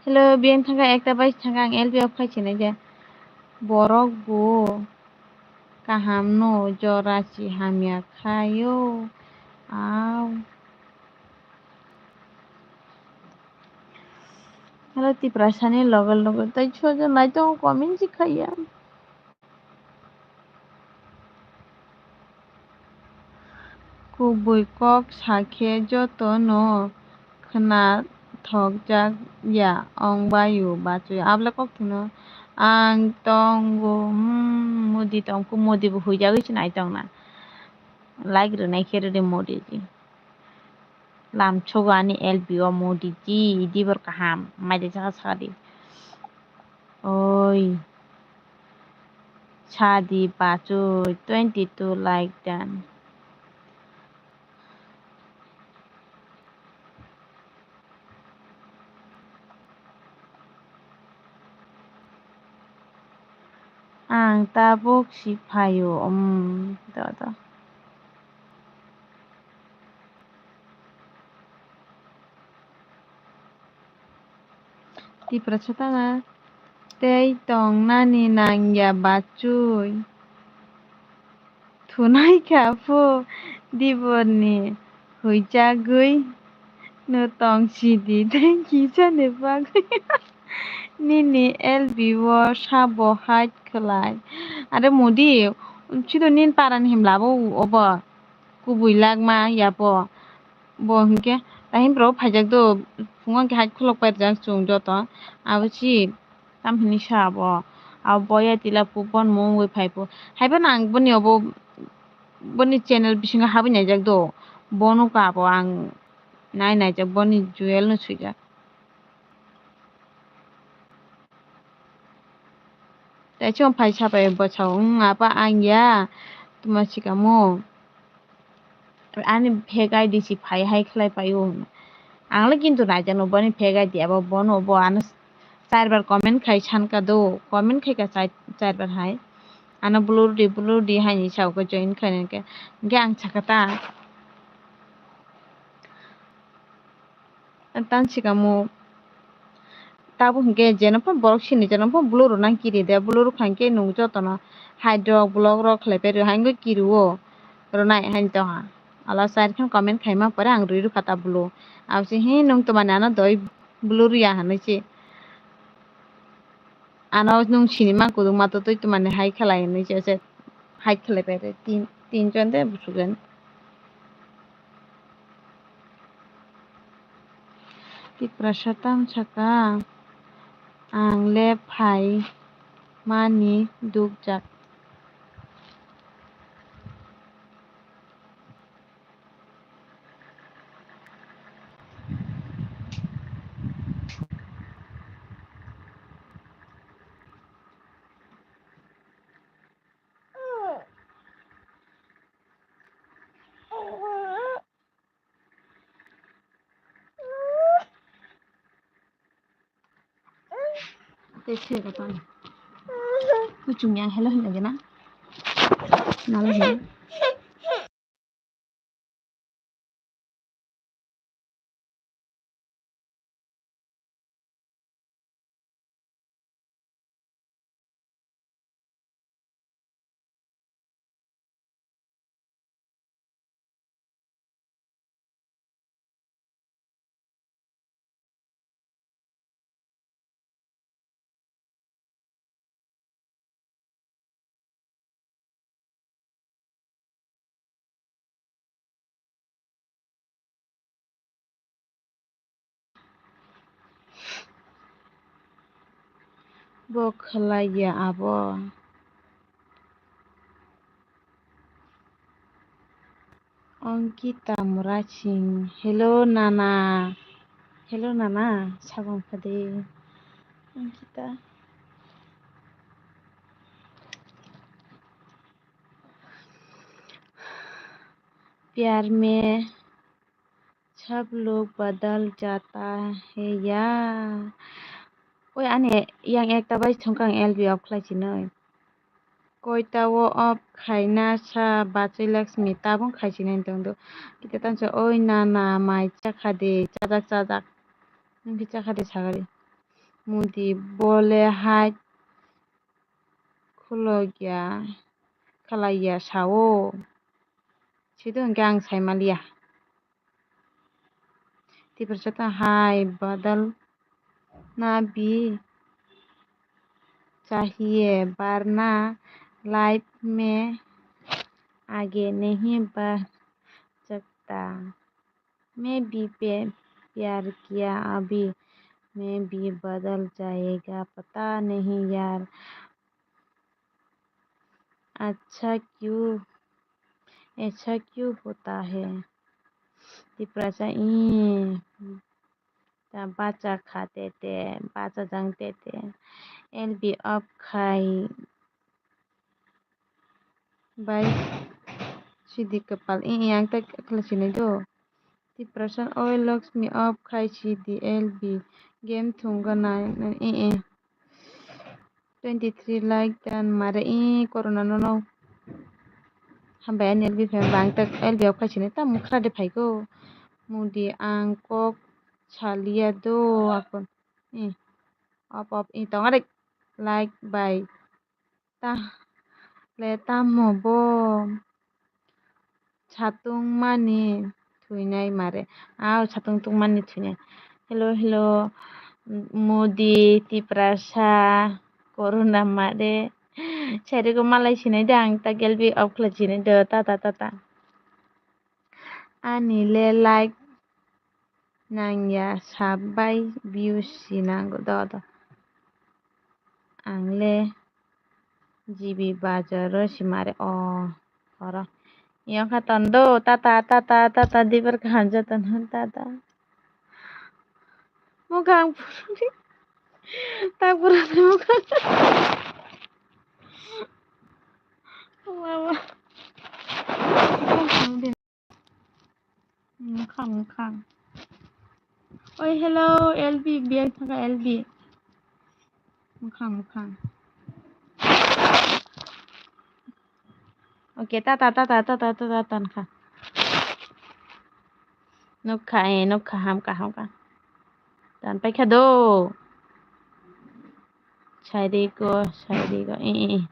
Hello, biyang thangkha ekta bai thangkha ang L B off khai sinai je. Borok bo kaham no jora si hamya khaio. Aw. Hello, Tiprasa ni loge loge tai soja nai tongo comment si khaiya. Kubui kok sakhe joto no khna thokjak ya ong baio bachwi. Abole kok thwino ang tongo, hmm, Modi tongkhu, Modi bo huijagwi se nai tongna. Like rwnai khe rwdi Modi ji. Lamsogo ani L B o Modi ji, idi bor kaham, mai de saka saka di. Oi. Sadi bachoi twenty two like dan. Ang tabuk si phaio, um, do, do. Tiprasa tana Tei tongnani nangya bachwi. Thunai kha phu diborni huijagwi no tong sidi tei kisani bagwi nini L B o sabo hide khlai. Are mudi, chwdo nin parani himlabo obo kubui lakma yapo. Bo hinkhe tahim bro phaijak do, phungo hinkhe hide khulok paijak chwng joto. Abo si tam hini sa abo. Abo boya tila phu bon mung wi phai phu. Haiphano ang boni obo, boni channel bisingo habwi naijak do. Bono ka abo ang nai naijak, boni Jewel no swijak. Tei chwng phai sapai bwsao, "Wng, apa ang ya?" Tuma sikamo. Ani fake I D si phai hai khlai paio hwnwi. Ang le kintu naijakno boni fake I D abo, bono bo ano charbar comment khai sankha do, comment khaika char-, charbar hai. Ano blur di, blur di haini sao khe join khlainai khe. Hinkhe ang sakha ta. Tan sikamo tabuk hinkhe jeno phan borok sini jeno phan blur rok nang kiri de, blur rok khankhe nwng jotono hide rok, block rok khlai pai rw hai wngwi kiri o rwnai haino tongha. Ala side khe comment khaima pore ang rwi rwkha ta blue. Abo se, "He nwng twmani ano doi blue rwya?" hinwi se. Ano nwng sini ma kwdwkma to twi twmani hai khlai hinwi se, se hai khlai pai re tin, tin jon de buchuk jon. Tiprasa tam saka, ang le phai mani dukjak. Tei swi bo tong. Kuchung yang hello hinwi gana. Nalo hinwi. Bo khlai ya abo. Ankita Murasing, hello nana. Hello nana, sabang phade. Ankita. प्यार में सब लोग बदल जाता है यार। Oi, ani yang ekta bai thwngkha ang L B off khlai sinai. Koita o off khaina sa bachai Laxmi tabung khai sinai tong do. Kita tansa oi nana mai chakha de chajak chajak. Nungki chakha de sagari. Mudi bole hai khulogya khalaiya sao. Sido hwnkhe ang saimaliya. Tiprasa ta hai badal na bhi chahiye, barna life mein aage nahi badh sakta. मैं भी पे प्यार किया अभी, मैं भी बदल जाएगा, पता नहीं यार। अच्छा क्यों, ऐसा क्यों होता है? Tiprasa i ta bacha kha tete, bacha jang tete. L B off khai bai sidi kwpal i yang ta khlasinai do. Tiprasa oi Laxmi off khai sidi L B game thwngwi nai i i. Twenty three like dan mare i corona no no. Hambai ani L B fan bang tak L B off khai sini ta mukhra de phai ko. Mudi ang kok salia do akon. I off off i tong arek. like bai. Ta le tamo bo satung mani thwinai mare. Aw, satung tungmani thwinai. Hello, hello, Modi, Tiprasa, Corona mare. Sari ko malai sinai de ang ta gelbi off khlai sinai de, tata, tata. Ani le like nangya sab bai views si nango do do. Ang le G B bazar o si mare o horo. Yongkha ton do tata, tata, tata, dibar kaham joto no tata. Mukhang puruni. Tak puruni mukhang. Mama. Mukhang, mukhang. Oi, hello, L B, biang thaka L B. Mukhang, mukhang. Okay, tata, tata, tata, tata, tankha. Nukha, eh, nukha, hamkha, hamkha. Tan paikha do. Sairiko, sairiko, eh, eh, eh.